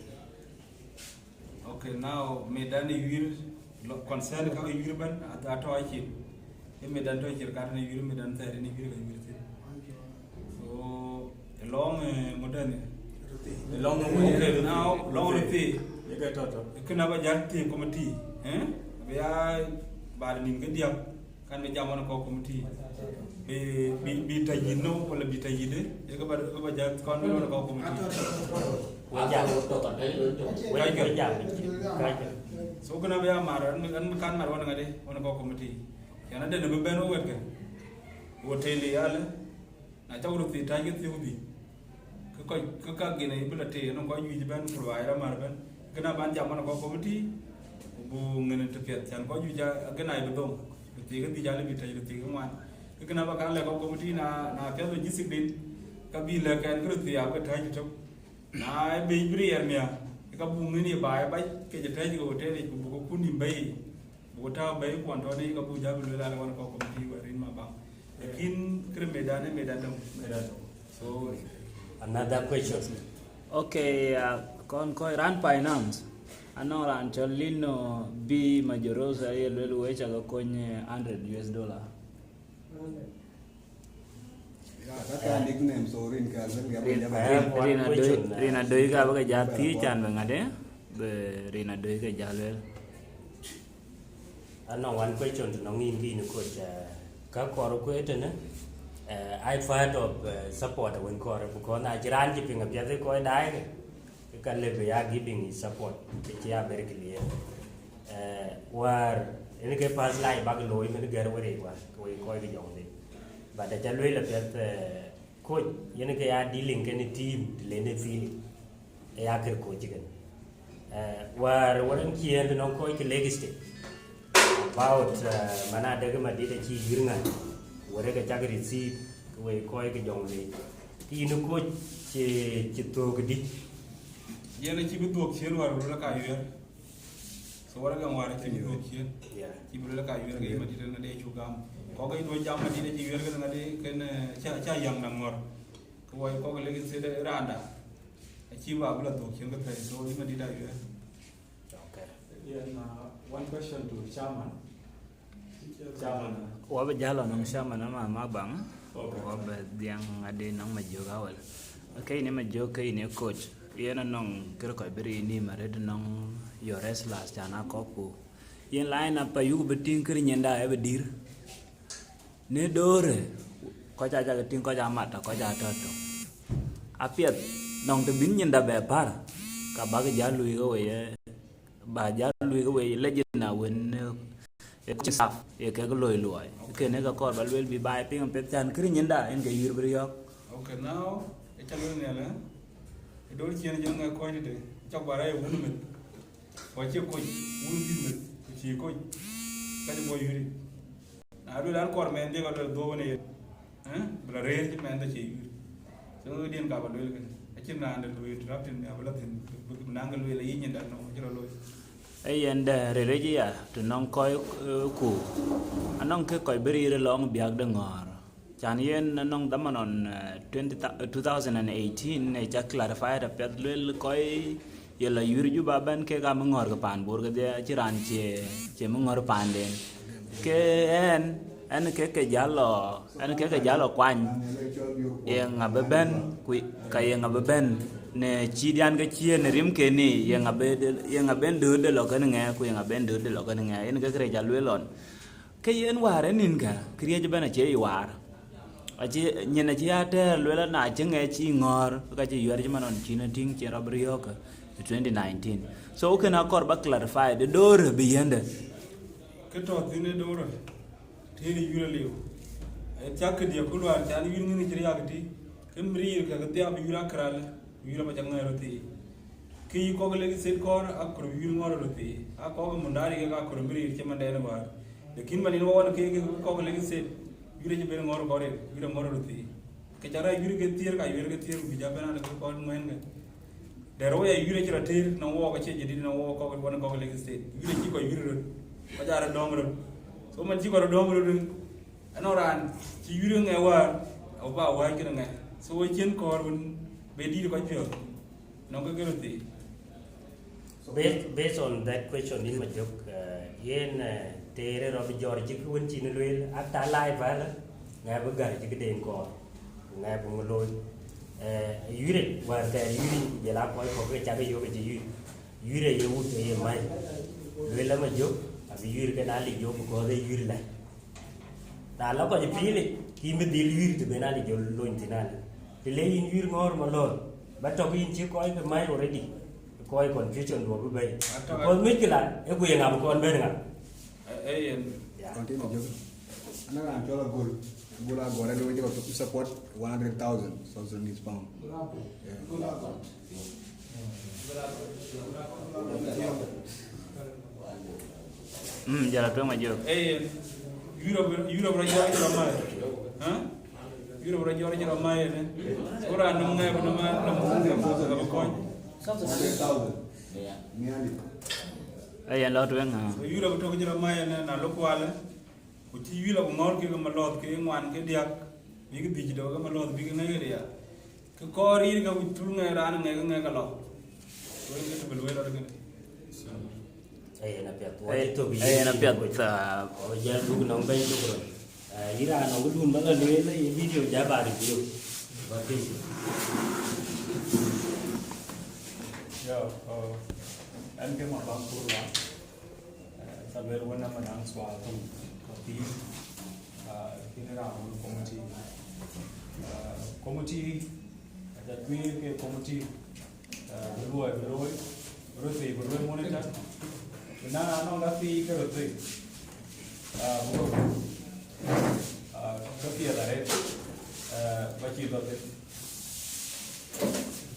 Okay, now medan ë yuir, concern ka ke yuir bɛ̈n atɔ̈ acït. Ë medan tɔ̈ shirkat në yuir, medan thɛɛr në yuir ka yuir thïn. So ë lɔŋ ŋö tënë? Ë lɔŋ ŋö tënë? Now lɔŋ röt thii. Ye ke tɔ̈ tɔ̈. Kënë aba jal thii committee, eh? Abï ya bal nïn ke diäk, kan bï jam wan kɔc committee. Bï, bï, bï tɔ̈ yïn no, wala bï tɔ̈ yïn de, ye ke ba, ke ba jal kɔn bï wan kɔc committee. Wek jam, wek jam, wek jam. So kënë abï ya mar, an, an kan mar wan ŋade, wan kɔc committee. Yan ade në bï bɛ̈n wek ke. Wo tëli yale. Na cak röt thii tac ke thiëk dhïc, ke kɔc ke ka gin ayï bï la tëë nɔŋ kɔc juëc ëbɛ̈n ku luɔi rɔt mar ëbɛ̈n. Kënë aban jam wan kɔc committee, ku buk ŋën të piɛth, cän kɔc juëc agin ayï bï dhom. Röt thii ke dhïc alë bï tɛ̈c röt thii ke ŋuan. Ke kënë aba kan lɛ̈k kɔc committee, na, na piɛth logistic den, ka bï lɛ̈k ɛn ke röt thii abï ke tɛ̈c tök. Na ë bei bï riɛɛr miäk, ke ka buk ŋën ye baai abac, ke cï tɛ̈c ke hotel yic, ku buk ke kun nïm bɛ̈i yic. Buk tääu bɛ̈i kuɔn tɔ̈ në ka buk jal bï lueel alë wan kɔc committee wɛ̈t rin ma baŋ. Lakin kërë medan ë medan dɔm. Medan dɔm. So another question. Okay, uh, kɔn kɔc raan finance. Anɔŋ raan cɔl Lino B Majorosa ye lueel wec cakë kony, eh, hundred U S dollar. Rin, rin adoi, rin adoi ka bï ke jal thiëc can bï ŋade, bï rin adoi ke jal lueel. Anɔŋ one question të nɔŋ yïn kï yïn coach, eh, ka kɔɔr kueer tënë, eh, I part of, eh, support wën kɔɔr, because na cï raan cï piŋ apiɛth ë kɔc daai ke, ke ka lëu bï ya giving his support, ke cï ya very clear. Eh, wäär, yen ke past life bak looi mën gɛ̈r wërëc wäär, ke wek kɔc ke jɔŋ thïn. But aca lueel apiɛth, eh, coach, yen ke ya dealing kenë team, të lenë feeling. Ë ya kër coach kën. Eh, wäär wërën ciëën të nɔŋ kɔc ke Lake State. About, eh, man adek madït acï yïr ŋa. Wërë ke cak receive, ke wek kɔc ke jɔŋ lec. Ke yïn coach cï, cï thök dï. Yen acï bï dhuök ciëën wäär röl ka yuɛɛr. So wala gam wäär acï bï dhuök ciëën. Yeah. Cï bï röl ka yuɛɛr ke yï madït ënë de cuk gam. Kɔc ke duöc jam madït acï yuɛɛr kënë ŋadï kënë, eh, ca, ca yäŋ na ŋɔ̈r. Ke wɔ kɔc ke Lake State raanda. Acï ba bï la dhuök ciëën ke pɛ̈i, so yï madït ayuɛɛr. Okay. Yen, uh, one question to chairman. Chairman. Wɔ bï jal ɔnɔŋ chairman ama ma baŋ. Okay. Wɔ bï dhiaŋ adï nɔŋ Majök awel. Okay, yïn Majök ke yïn ë coach. Yen anɔŋ kërë kɔc bï riin nïïm arëët nɔŋ your wrestlers can a kɔ̈k ku. Yen line up ayuk bï tïŋ kërë nyinda ë bï dïr. Në doorë, kɔc aa cak tïŋ, kɔc aa mat, kɔc aa tɔ̈ tök. Apiɛth, nɔŋ të bïn nyinda bɛ pär, ka bäk jäl luui ke wei, eh, ba jäl luui ke wei, lejina wën, eh, ë coaching staff, ye kek loi luɔi. Kënë ke kɔɔr ba lueel bï baai piŋ apiɛth can kërë nyinda, yen ke yïr bï riɔ̈ɔ̈k. Okay, now, ë ca lueel nhial, eh? Ë dor ciëën jɔŋ ë kɔc tëde, cak ba rɛ̈ɛ̈c wun meth. Ku acie kony, wun bï meth, ku cïï kony. Ka cï bɔ̈ yïr. Na lueel an, kɔɔr mɛnhdiɛ̈ ka lueel dhuɔ̈k wën ë yen, eh, bï la rëër cï mɛnhde cie yuir. So, diɛn ka ba lueel kënë. Acïn raan de lueel interrupting, abï la thïn, bï, bï naŋ ke lueel ayï nyinda nɔm, acï rɔt looi. Ee yen de rëër cï ya, të nɔŋ kɔc, eh, ku. Anɔŋ kë kɔc bï rëër lɔŋ biäk de ŋɔ̈ɔ̈r. Can yen anɔŋ dhaman ɣɔn, eh, twenty, two thousand and eighteen, ë ca clarified apiɛth lueel kɔc ye la yuir Juba bɛ̈n kek aa mi ŋɔ̈ɔ̈r ke paan Bor kedhie, acïn raan cie, cie mi ŋɔ̈ɔ̈r paanden. Ke ɛn, ɛn ke ke jäl lɔ, ɛn ke ke jäl lɔ kuany, ye ŋa bï bɛ̈n, ku ka ye ŋa bï bɛ̈n, në cït yan ke cï yen ë rimken, ye ŋa bï, ye ŋa ben döötde lɔ kenë ŋɛ, ku ye ŋa ben döötde lɔ kenë ŋɛ, yen ke kërɛɛc ca lueel ɣɔn. Ke yen wäär ë nïnkä, këriëëc ëbɛ̈n acie yï waar. Acï, nyin acï ya tɛ̈ɛ̈r lueel na cï ŋɛk cï ŋɔ̈ɔ̈r, ka cï yuɛɛr cï man ɣɔn cïn ë tïŋ cïn rɔt bï riɔ̈ɔ̈k ë twenty nineteen. So kënë akɔɔr ba clarify, de doorë bï yiëndë. Kë tɔ̈ thïn ë doorë, tëën ë yuir aliu. Ë thiak këdiɛ̈ ku luaar can yuir ŋïn cï riääk ëtï, ke mïriir kek thiaak bï yuir akëral, yuir abä ca ŋɛ̈ɛ̈r röt thii. Ke yï kɔ̈k Lake State kɔ̈ɔ̈r, akɔ̈r bï yuir ŋɔ̈ɔ̈r röt thii, a kɔ̈k ë Mundari kek akɔ̈r mïriir cï manden wäär. Lakin man yen wɔ ɣɔn ke, ke kɔ̈k Lake State, yuir acï ben ŋɔ̈ɔ̈r kɔ̈ɔ̈r yen, yuir aŋɔ̈ɔ̈r röt thii. Ke ca rɛɛc yuir ke thiëër, ka yuir ke thiëër, ku bï ja ben alë ke kɔc ŋuɛ̈ɛ̈n ke. Dɛ̈t wɔ ya yïr acï rɔt tëër, nɔŋ wɔɔk acie jadït, nɔŋ wɔɔk kɔc wën kɔ̈k Lake State. Yïr acï kɔc yïr röt, kɔc aa rɔt dɔm röt. So man cï kɔc rɔt dɔm röt, anɔŋ raan cï yïr ŋɛk wäär, abï ba wääc kënë ŋɛk. So acïn kɔɔr wën bï dït kɔc piɔ̈ɔ̈th, nɔŋ ke ke röt thii. Based, based on that question in Majok, uh, yen uh, tëër rɔt bï jɔr cï kë wën cïn lueel, ata live ala, ŋɛk bï gär cï këden kɔɔr, ku ŋɛk bï ŋö looi. Uh, yïr wäär thɛɛr yïr ku jël a kɔc kɔ̈k ke cak yök acï yïr. Yïr aye wut aye mäi. Lueel a Majok, abï yïr ke na lic yök because ee yïr lɛ̈k. Na la kɔc pïïr, kï bï dhil yïr të ben a lic jɔl lony thïn alë. Të le yïn yïr ŋɔ̈ɔ̈r malɔ̈ɔ̈r, ba tɔ̈k yïn cï kɔc ke mäi already. Kɔc confusion duɔ̈k bï bɛ̈i. Because mïckëla, ë ku ye ŋa bï kɔn bɛ̈n ŋa? Ee yen. Continue, Jogi. Ana raan cɔl Agol. Agol Agol, ade wek jɔl support one hundred thousand South Sudanese pound. Yeah. Mm, jala tueŋ Majok. Ee yen. Europe, Europe rɔt jɔɔr cï rɔt mac. Hä? Europe rɔt jɔɔr cï rɔt mac ënë. Ku raan nɔm ŋɛk nɔm nɔm nɔm abï kɔny. Ee yen lɔ tueŋ. So Europe tök cï rɔt mac ënë, na lok kualë. Ku cï yïl abï ŋɔ̈ɔ̈r kek malɔ̈ɔ̈th ke ŋuan ke diäk, bïk dhïc dɔ̈k ke malɔ̈ɔ̈th bïk ŋɛk ëria. Ke kɔɔr yïn ke wic tul ŋɛk raan ŋɛk ŋɛk alɔ. Wek ke tï bï lueel rɔt kënë. Ayen apiɛth. Wɔ cï thök yïn. Ayen apiɛth. Wɔ jäl buk nɔŋ bɛ̈ny thok röt. Yïn raan nɔŋ këdun ba la lueel ye video ja ba review. Ba piny. Yo, ɛn ke ma baŋ kur wa. Ca lueel wën ëmën an, sual thum ka pïïr, kïn raan wën committee. Committee aca tuiir ke committee bï luɔi bï looi, bï röt thii bï luɔi monitor. Ku na anɔŋ ka thii ke röt thii, bï röt ke piɛth arëët, ba cï dhɔ̈th thïn.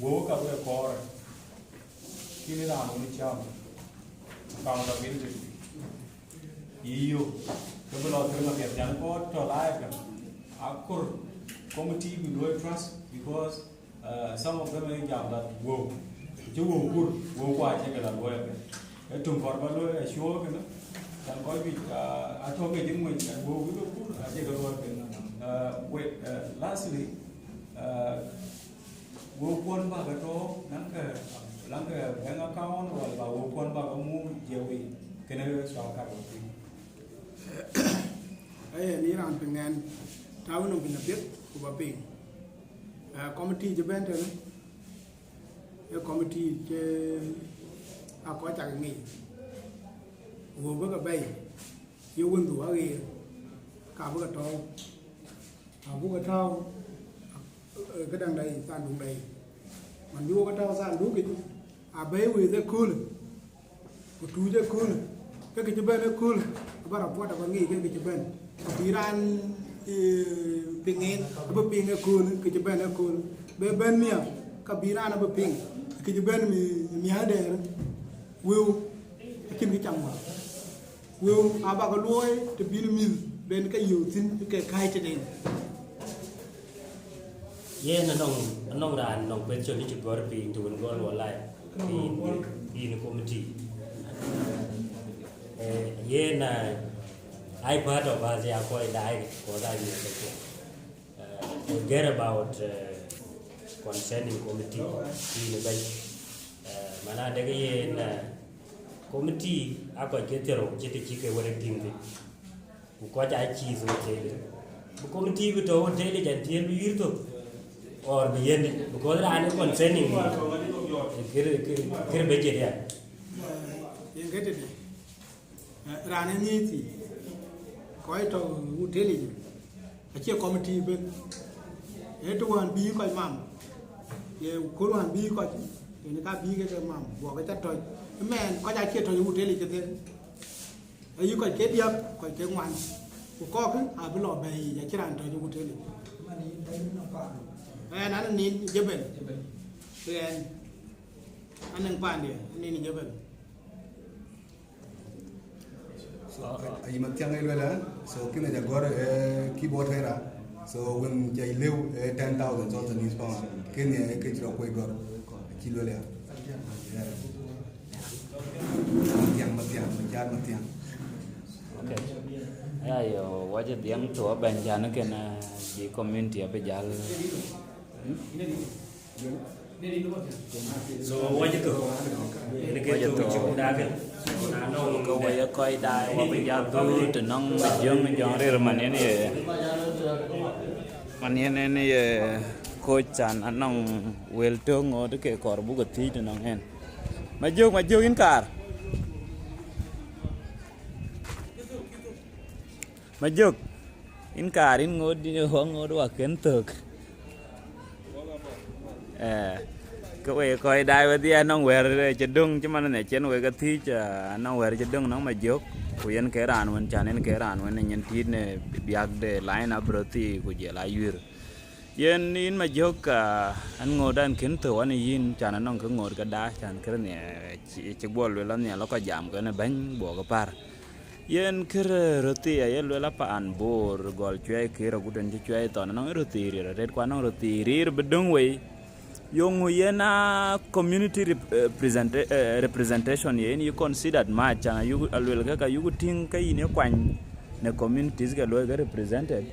Wëu ka bï ke kɔɔr. Kïn raan wën cam accountability yï yök ke bï lɔ thïn apiɛth nyan kɔɔr tɔ live. Akur committee bï luɔi trust because uh, some of them ë jam that wëu cï wëu kur wëu kua cï ke la luɔi apiɛth. Ë tum kɔɔr ba luɔi assure kënë. Can kɔc juëc atɔ̈ ke cï ŋuec wëu wï ke kur acï ke luɔi apiɛth. Wek, lastly, wëu kuɔn bäk ke tɔ̈, naŋkë naŋkë bank account wala ba wëu kuɔn bäk ke muk jiëk wei, kënë sual ka röt piny. Aye ni raan piŋ ɛn, tääu nɔm piny apiɛth ku ba piŋ. Committee cï bɛ̈n tënë, ee committee cï a kɔc cak ŋic. Wëu bï ke bɛ̈i, ye wëndhu aɣeer, ka bï ke tɔ̈u. Abuk ke tääu këdäŋda yic, thandukda yic. Man bï wok ke tääu thandukic, abɛ̈i wëëth ëköölë, ku tuuc ëköölë, ke kë cï bɛ̈n ëköölë aba report aba ŋic ke kë cï bɛ̈n. Abï raan piŋ en abï piŋ ëköölë kë cï bɛ̈n ëköölë, be bɛ̈n miäk, ka bï raan abï piŋ kë cï bɛ̈n miäk dɛɛr. Wëu acïn kë cam wäär. Wëu aba ke luɔi të bïn mïth ben ke yök thïn ke kääc tëden. Yen anɔŋ anɔŋ raan nɔŋ question cï gɔ̈r piny të wën gɔl wɔ live piny piny committee. Yen ai part of us ya kɔc daai kɔc daai yök ke. Forget about concerning committee piny bɛ̈ny. Mana dek yen committee a kɔc ke thiërou cï të cï ke wërë tïŋ thïn. Ku kɔc aa cïï hotel. Bï committee bï tɔ̈ hotel yic until bï yïr thök or bï yen, because raan ë concerning kër bë cï riɛl. Yen ke tëde raan ë ŋic thii kɔc tɔ̈ hotel yic acie committee ben. Ee të wään bï kɔc mam, ye köl wään bï kɔc, yen ka bï ke ke mam guɔ ke ca tɔc. Ëmɛn kɔc acie tɔc hotel yic kedhie. Ayï kɔc ke diäk kɔc ke ŋuan, ku kɔ̈k abï lɔ bɛ̈i yic acï raan tɔc ë hotel yic. Ɣɛn an nin jebel, ɣɛn anɛŋ paandiɛ nin jebel. Ayï mathiaŋ ë luel ë so kën aca gɔ̈r ë keyboard era. So wën ca lëu ë ten thousand South Sudanese pound, kën ë ke cï rɔ kuec gɔ̈r acï luel ya. Mathiaŋ, Mathiaŋ, Mathiaŋ, Mathiaŋ. Okay. Aya, yo, waje dhiang to ben jan ken, eh, di community abe jal. Hmm? So, waje to. Waje to. Ka waje kɔc daai, wabe jal dhut, nɔŋ Majöŋ, Jɔŋ Rir man yen ye. Man yen en ye coach can anɔŋ wel tök ŋoot ke kɔr buk thiëc tënɔŋ en. Majök, Majök, yïn kaar. Majök, yïn kaar, yïn ŋoot, yïn ŋoot wa kën thök. Eh, ke we kɔc daai wedhie anɔŋ wɛ̈ɛ̈r, eh, cï döŋ cï man ënë cïn wek athiëc, eh, anɔŋ wɛ̈ɛ̈r cï döŋ nɔŋ Majök, ku yen ke raan wën can, yen ke raan wën ë nyin tiit në biäk de line up röt thii ku jël ayuir. Yen yïn Majök, ah, an ŋoot an kën thou an yïn can anɔŋ ke ŋoot ke daai can kërë nhiɛ cï, cï guɔ lueel an nhial lɔ kɔc jam kën ë bɛ̈ny buɔk ë par. Yen kërë röt thii aye lueel apan Bor gɔl cuɛi kër agut en cï cuɛi thɔn anɔŋ röt thii riir arëët ku anɔŋ röt thii riir bï döŋ wei. Yöŋ yen a community rep-, eh, presenta-, eh, representation yen yï considered mac can ayuk aluel ke ka yuku tïŋ ke yïn ye kuany në communities ke luɔi ke represented.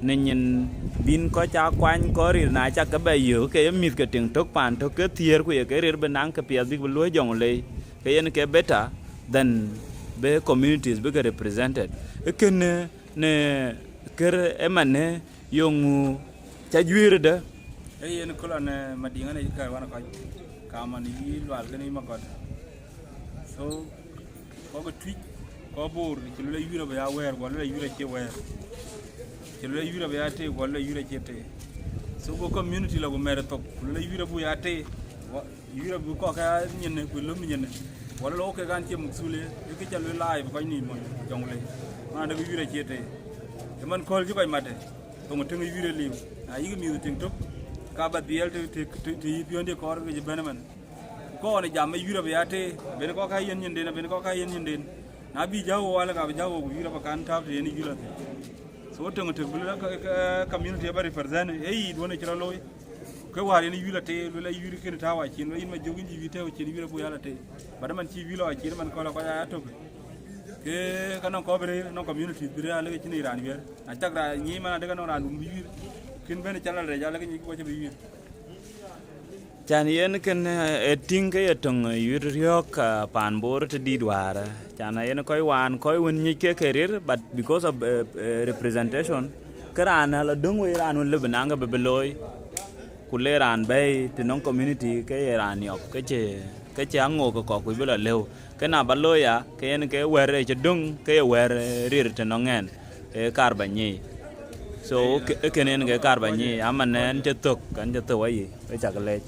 Në nyin bïn kɔc aa kuany kɔc rir na cak ke bɛ yök ke ye mïth ke tiŋ tök pan tök ke thiëër ku ye ke rir bï naŋ ke piɛth bïk bï luɔi jɔŋ lei. Ke yen ke better than be communities bï ke represented. Ë kënë në kër ëmanë yöŋ ca juëër ëdë. Ee yen köl an, eh, Madiŋ an, ee kɛ̈ɛ̈r wan ë kɔc, kaman yï Lual kën yï Magɔt. So, kɔc ke Tuic, kɔc Bor, cï luel ayuir abï ya wɛ̈ɛ̈r, guɔ luel ayuir acie wɛ̈ɛ̈r. Cï luel ayuir abï ya tëë, guɔ luel ayuir acie tëë. So, go community la ku mɛr thok, ku luel ayuir abï ya tëë, wa-, ayuir abï kɔk aa nyin, ku lom nyin. Guɔ luel, okay, kan cie mukthul, ee kë ca luel laai bï kɔc nïïm mɔny, jɔŋ le. Man, dek ayuir acie tëë. Ë man köl cï kɔc mat, thoŋ tïŋ ayuir aliu. Na yïk mïth tiŋ tök, ka ba dhiɛl të, të, të, të yï piɔ̈ndiɛ̈ kɔɔr ke cï bɛ̈n ëmën. Ku kɔn ë jam ayuir abï ya tëë, abën kɔk aa yen nyinden, abën kɔk aa yen nyinden. Na bï jäu wal, ka bï jäu ku ayuir abï kan tääu të yen ayuir athïn. So, töŋ tök bï lɔ ka, ka, community aba represent, ee yic duɔ̈n ë cï rɔt looi. Ke wäär yen ayuir atëë, luel ayuir kën tääu acin, luel yïn Majök yïn cï yï tääu acin, ayuir abï ya la tëë. But man cï yï lɔ acin, man köl aa kɔc aa tök. Ke ka nɔŋ kɔc bï rëër, nɔŋ community bï rëër, alëk cïn raan wiɛ̈r. Na cak raan nyic man adek anɔŋ raan dun bï yuir. Kën bɛ̈n ë cal arɛc, alëk nyic kë kɔc cï bï yuir. Can yen kën, eh, ë tïŋ ke ye töŋ, eh, yuir riɔ̈ɔ̈k, eh, paan Bor të dït wäär, eh. Can yen kɔc wään, kɔc wën nyic ke ke rir, but because of, eh, eh, representation, ke raan ë la döŋ wei raan wën lëbï naŋ ke bï bï looi. Ku le raan bɛ̈ɛ̈i të nɔŋ community ke ye raan yɔk, ke cï, ke cï aŋook ke kɔk ku bï lɔ lëu. Ke na ba looi ya, ke yen ke wɛ̈ɛ̈r ë cï döŋ, ke ye wɛ̈ɛ̈r, eh, rir të nɔŋ ɛn, ee kaar ba nyic. So, ke, ee kën yen ke kaar ba nyic, ama nɛn cï thök, kan cï thök ayi, we cak lɛc.